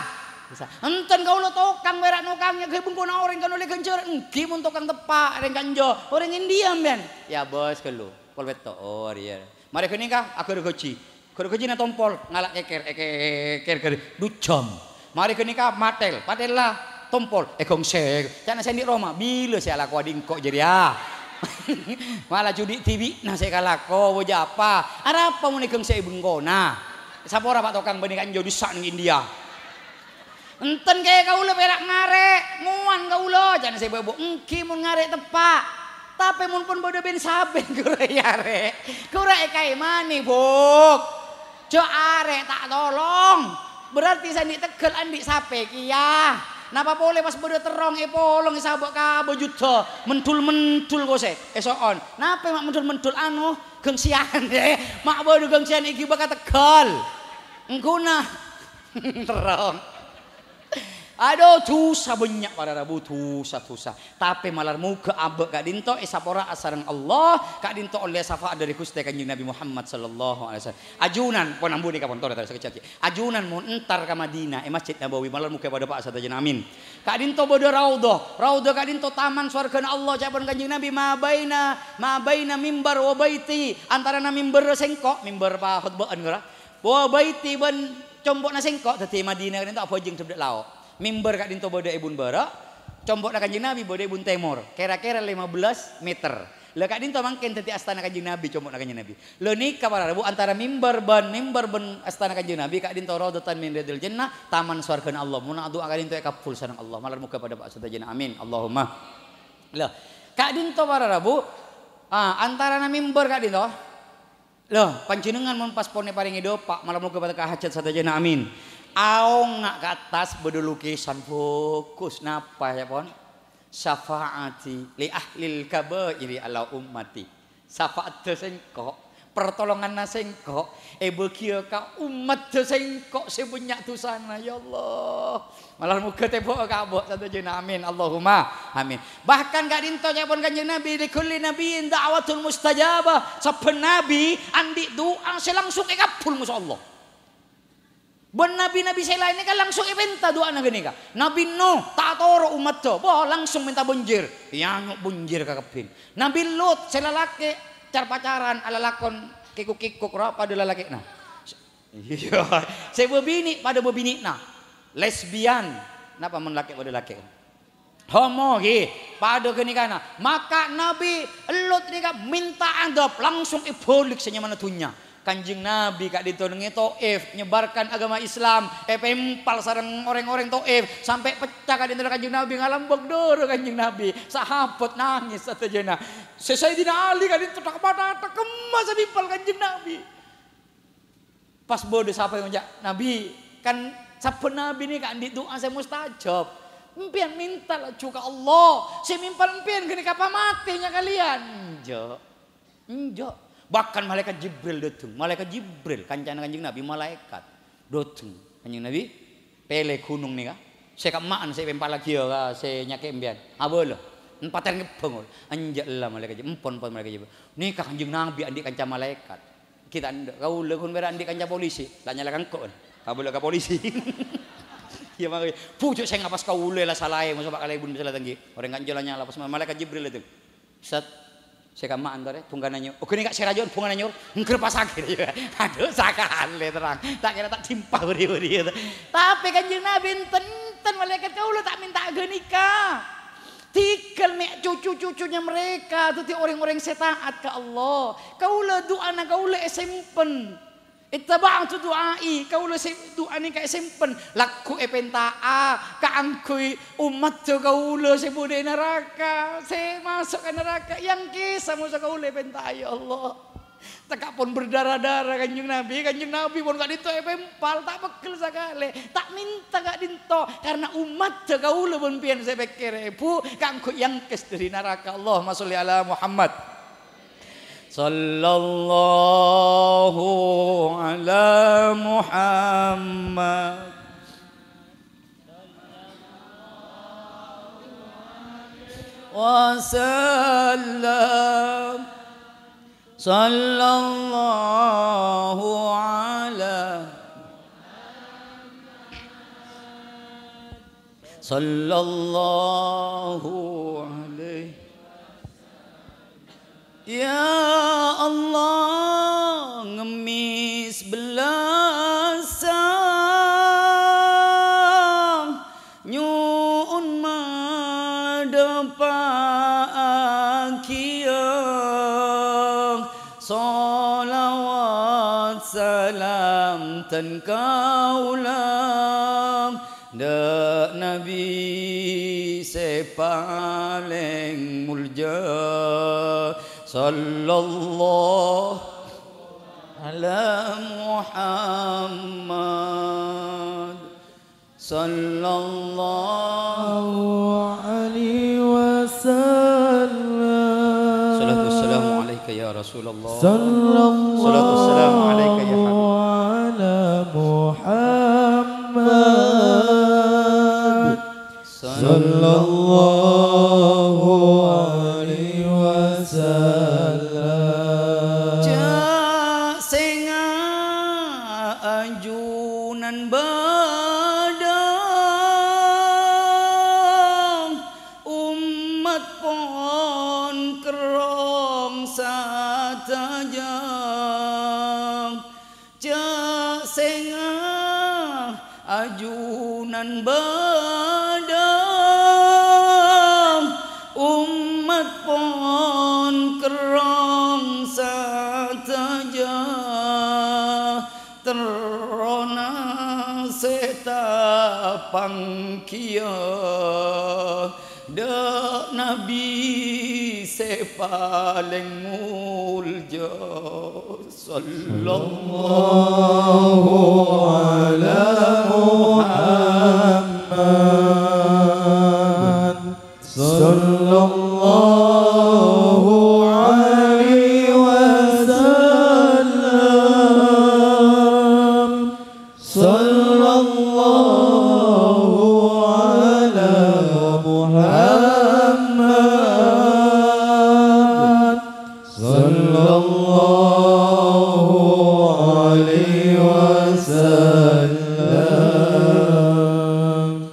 Dhusa. Enten kaulâ tokang, pèra' nokang, ya, ghâbây bengkona orèng kan ollè ghânjhârân. Èngghi mon tokang teppa', rèng kanjâ. Orèng India, empèyan. Ya, bos, ghâllu. Kol pètto', oh, iyâ. Marè ghânèka, aghârâ ghâji. Ghârâ ghâjina tompol, ngala' kèkèr, èkèkèr ghârâ, du jhâm. Marè ghânèka matel, patella tompol, èghângsè. Ca'na sè andi' roma, "Bilâ sè alako andi' engko' jârèya?" Mala judi dhibi'na sè èkalako, bâjâ apa? Arapa mon èghângsè è bengkona? Sapora, Pak Tokang, bânnè kanjâ dhusa neng India. "Enten kè kaulâ pèra' ngarè', ngowan kaulâ," ca'na sè bâbâ. "Èngghi mon ngarè' teppa'. Tapè mon pon bâdâ bân-sabân ghuru èarè', ghuru èkaèmanè, Bu'. Jhâ' arè' ta' tolong. Berarti sè andi' tegghâl andi' sapè kèya. Napa polè pas bâdâ terrong èpolong èsabâ' ka bâjudhâ, mendhul-mendhul kosè, èso'on. Napè ma' mendhul-mendhul, anu, ghângsèyan, ma' bâdâ ghângsèyan èghibâ ka tegghâl. Èngghuna." Terrong. Adhu, dhusa bânnya', para rabu, dhusa, dhusa. Tapè malar moghâ abâ' ka'dinto èsapora asareng Allah, ka'dinto ollè syafaat dhâri Ghustè Kanjeng Nabi Muhammad sallallahu alaihi wasallam. Ajunan, pon ambu nèka pon torè, torè sakejjhâ'. Ajunan mon entar ka Madinah, è Masjid Nabawi, malar moghâ padâ pa' sadhâjâna, amin. Ka'dinto bâdâ raudhah, raudhah ka'dinto taman sowarghâna Allah, ca'èpon Kanjeng Nabi, "Ma baina, ma baina mimbar wa baiti," antarana mimbarra sèngko', mimbar pakhotbâ'ân ghârâ, "wa baiti bân compo'na sèngko'," dhâddhi Madinah ka'dinto abhâjâng dhâbdhâ lao'. Mimbar ka'dinto bâdâ è bun bârâ', compo'na Kanjeng Nabi bâdâ è bun tèmor, kèra-kèra lima belas meter. La ka'dinto mangkèn dhâddhi astana Kanjeng Nabi, compo'na Kanjeng Nabi. La nèka para rabu antara mimbar bân, mimbar bân astana Kanjeng Nabi ka'dinto raudhatan min riyadil jannah, taman sowarghâna Allah. Mon adu'a ka'dinto èkabbhul sareng Allah. Malar moghâ padâ pa' sadhâjâna. Amin. Allahumma. La, ka'dinto para rabu, ah, antarana mimbar ka'dinto. Lho, panjhennengngan mon pas pon èparèngè dâpa', malar moghâ patekka hajhât sadhâjâna, amin. Aongnga' ka attas bâdâ lukisan bhâghus, napa, yâ, pon? "Syafaati li ahlil kabairi ala ummati." Syafaatdhâ sèngko', pertolonganna sèngko', èbâghiyâ ka ommaddhâ sèngko' sè bânnya' dhusana, ya Allah. Malar moghâ tèbhu'â ka abâ' sadhâjâna. Amin. Allahumma amin. Bahkan ka'dinto ca'èpon Kanjeng Nabi, "Li kulli nabiyyin da'watun mustajabah." Sabbhân nabi andi' du'a sè langsung èkabbhul, masya Allah. Bân nabi-nabi sè laèn nèka langsung èpènta du'ana ghânèka. Nabi Nuh ta' atoro' ommaddhâ, wah, langsung mènta bânjir. Èanyo' bânjir kakabbhina. Nabi Lut sè lalakè' car-pacaran alalakon kèkok-kèkok, ra padâ lalakè'na. Iyâ, sè bâbinè' padâ bâbinè'na. Lesbian. Napa mon lakè' padâ lakè'? Homo, ghi, padâ ghânèkana. Maka Nabi Lut nèka mènta adhâb, langsung èbâlik sè nyamana dhunnya. Kanjeng Nabi ka'dinto neng è Thaif, nyebarkan agama Islam, èpèmpal sareng orèng-orèng Thaif, sampè' pecca ka'dinto Kanjeng Nabi, ngalambâk dârâ Kanjeng Nabi. Sahabat nangès sadhâjâna. Sè Sayyidina Ali ka'dinto thak-mathak, kemma sè nèmpal Kanjeng Nabi. Pas bâdâ sapa ngoca', "Nabi, kan sabbhân nabi nèka andi' du'a sè mustajab. Empèyan mènta laju ka Allah. Sè mèmpal empèyan ghânèka pamatè nyakaleyan." Enjâ'. Enjâ'. Bahkan malaèkat Jibril dâteng. Malaèkat Jibril, kancana Kanjeng Nabi, malaèkat. Dâteng. Kanjeng Nabi, "Pèlè ghunong nèka. Sè ka'emma'an sè èpèmpallaghi, yâ, ka sè nyakè' empèyan. Abâlâ." Empatèr ngebbhâng. Enjâ' la malaèkat Jibril. Empon, empon malaèkat Jibril. Nèka Kanjeng Nabi andi' kanca malaèkat. Kita ndak, kaulâ ghun pèra' andi' kanca polisi, la nyala ka engko', kan. Kabâlâ ka polisi. Iyâ, mangkè, "Bu, jhâ' sè ngapas kaulâ la salaè, mosok pa' kalèbun sala tèngghi." Orèng kanca la nyala, pas malaèkat Jibril dâteng. "Sèt, sè kamma antarè bhungkana nyur." "Oghâ nèka sè rajuwân bhungkana nyur." Ngger pas akhir ya. Adhu, sakalè terrang. Ta' kèra ta' dimpa bâri-bâri ya. Tapè Kanjeng Nabi enten-enten malaèkat kaulâ ta' mènta'a ghânèka. Tèghâl mè' cucu-cucunya mereka dhâddhi orèng-orèng sè taat ka Allah. Kaulâ du'âna kaulâ èsempen. "Ittaba'tu du'ai," kaulâ sè du'â nèka èsempen, lagghu' èpènta'a kaangghuy ommaddhâ kaulâ sè bâdâ è naraka, sè maso' ka naraka, èangkèsa moso kaulâ èpènta'a, ya Allah. Tekka' pon berdarah-darah Kanjeng Nabi, Kanjeng Nabi pon ka'dinto èpèmpal, ta' peggel sakalè, ta' mènta ka'dinto, karna ommaddhâ kaulâ bân pèyan sè pèkkèrè, Bu, kaangghuy èangkès dâri naraka. Allahumma sholli ala Muhammad. Sallallahu ala Muhammad wasallam. Sallallahu ala Sallallahu alaihi. Ya Allah, ngemmès bellâsa, nyo'on madhâpa'aghiyâ sholawat salam dân kaulâ dâ' Nabi sè palèng molja, sallallahu ala Muhammad, sallallahu alaihi wasallam. Salatu wassalamu alaika ya Rasulullah. Sallallahu Salatu wassalamu alaika ya Habib. Ala Muhammad. Sallallahu alaihi wasallam. Jhâ' sènga' ajunan bâdâ, ommat pon kerrong sadhâjâ. Jhâ' sènga' ajunan bâdâ, ommat pon kerrong sadhâjâ. Terrona sè tapangghiyâ dâ' Nabi sè palèng molja. Sallallahu ala Muhammad. Sallallahu alaihi wasallam. Sallallahu ala Muhammad. Sallallahu alaihi wasallam.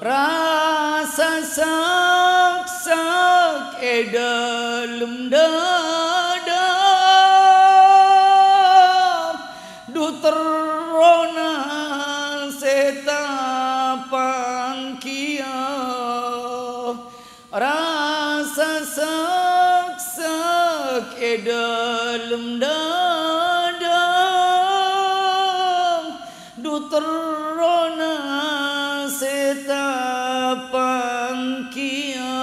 Rasa sèk-sèk è dâlem dâdâ, dhu terrona sè tapangghiyâ. Rasa sèk-sèk è dâlem dâdâ, dhu terrona sè tapangghiyâ,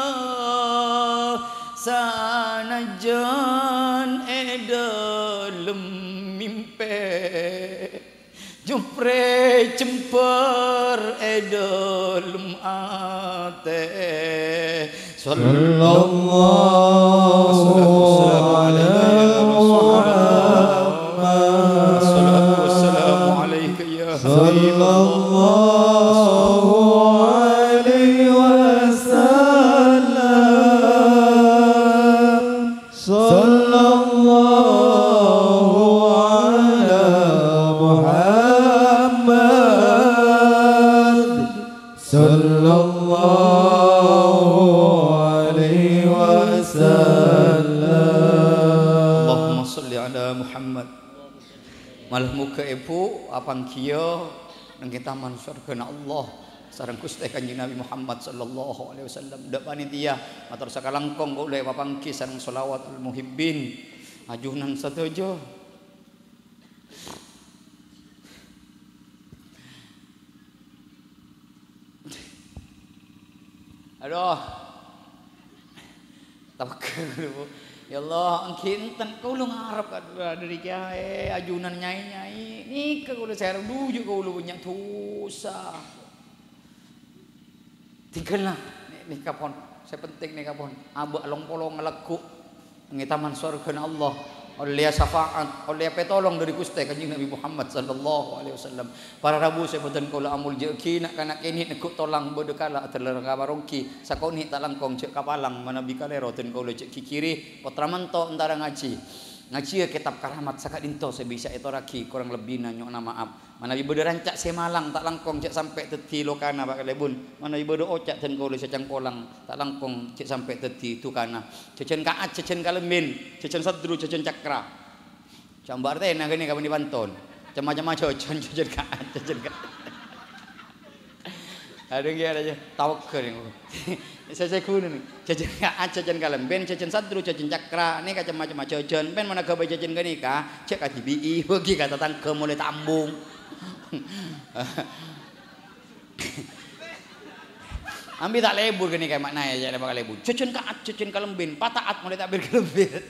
sanajjân è dâlem mimpè. Nyoprè jembhâr è dâlem atè. Sallallahu Wassalatu wassalamu alaika ya Rasulullah. Muhammad. Wassalatu wassalamu alaika ya Habib. Sallallahu alaihi wasallam. Sallallahu ala Muhammad. Sallallahu alaihi wasallam. Malar moghâ èbhu apangghiyâ neng è taman sowarghâna Allah sareng Ghustè Kanjeng Nabi Muhammad sallallahu alaihi wasallam. Dâ' panitia, mator sakalangkong kaulâ èpapangghi sareng shalawat al-muhibbin. Ajunan sadhâjâ. Aduh. Tapegghâl kaulâ, Bu. Ya Allah, èngghi enten kaulâ ngarep ka dâri kèyaè, ajunan nyai-nyai. Nèka kaulâ sè arep dhuju' kaulâ bânnya' dhusa. Tinggal lah, nè-, nèka pon. Sè penting nèka pon. Abâ' long-polong ngalagghu'. Neng è taman sowarghâna Allah, ollèya syafaat, ollèya pètolong dâri Ghustè Kanjeng Nabi Muhammad sallallahu alaihi wasallam. Para rabu sè bhâdhân kaulâ amoljâ'aghi, na'-kana' kènè' neggu' tolang bâdâ kala adhâlâr ka paronggi, sakonè' ta' langkong jhâ' kapalang, manabi kalèro dhân kaulâ jhâ' ghighiri, pottra manto entara ngajhi. Ngajhiyâ kètab Karamat saka'dinto sè bisa ètorraghi, korang lebbina nyo'ona ma'ap. Manabi bâdâ ranca' sè malang, ta' langkong jhâ' sampè' dhâddhi lokana, Pa' Kalèbun. Manabi bâdâ oca' dhân kaulâ sè cangkolang, ta' langkong jhâ' sampè' dhâddhi dukana. Jhâjhân ka'at, jhâjhân kalembhân, jhâjhân sadru, jhâjhân cakra. Ca'na artèna ghânèka bânnè pantun. Cem-macemma jhâjhân, jhâjhân ka'at, jhâjhân ka-, Adhu, ghi' arèya, tawagghâl, nèko. Sè, sè ghununa, nè. Jhâjhân ka'at, jhâjhân kalembhân, jhâjhân sadru, jhâjhân cakra. Nèka cem-macemma jhâjhân. Pèn mon aghâbây jhâjhân ghânèka, jhâ' kadhibi'i, bâgi ka tatangghâ molaè tambung. Ambi ta' lebur ghânèka ma'naè, jhâ' lèma' kalèbun. Jhâjhân ka'at, jhâjhân kalembhân, pata'at molaè ta'bir kalembhân.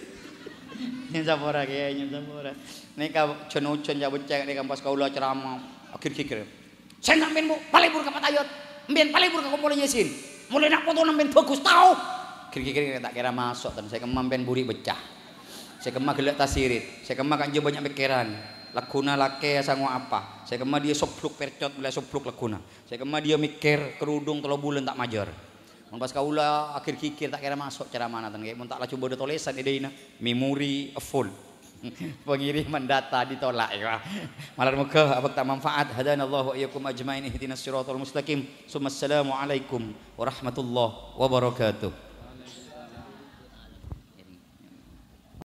Nyèn sapora, Kèyaè, nyèn sapora. Nèka jhân-ojhân, jhâ' beccè' nèka pas kaulâ ceramah, aghir-ghighir. Sèn sampèyan, Bu, palebur ka patayot. Empèyan palebur ka kompolan Yasin. Molaè na' potona empèyan bhâghus, tao? Gir-gir ta' kèra maso', tan. Sè kemma empèyan buri' beccè. Sè kemma ghellâ' tasirit. Sè kemma kanja bânnya' mèkkèran. Lagghuna lakè asango apa. Sè kemma dhiyâ sobluk percot, molaè sobluk lagghuna. Sè kemma dhiyâ mèkkèr kerudung tello bulân ta' majâr. Mon pas kaulâ aghir-ghighir ta' kèra maso' ceramana, tan, ghi. Mon ta' laju bâdâ tolèsan è dâina, memory full. Pengiriman data ditolak, ya. Malar moghâ abhâkta manfaat. Hadanallahu wa iyyakum ajmain. Ihdinas siratal mustaqim. Summassalamualaikum warahmatullahi wabarakatuh.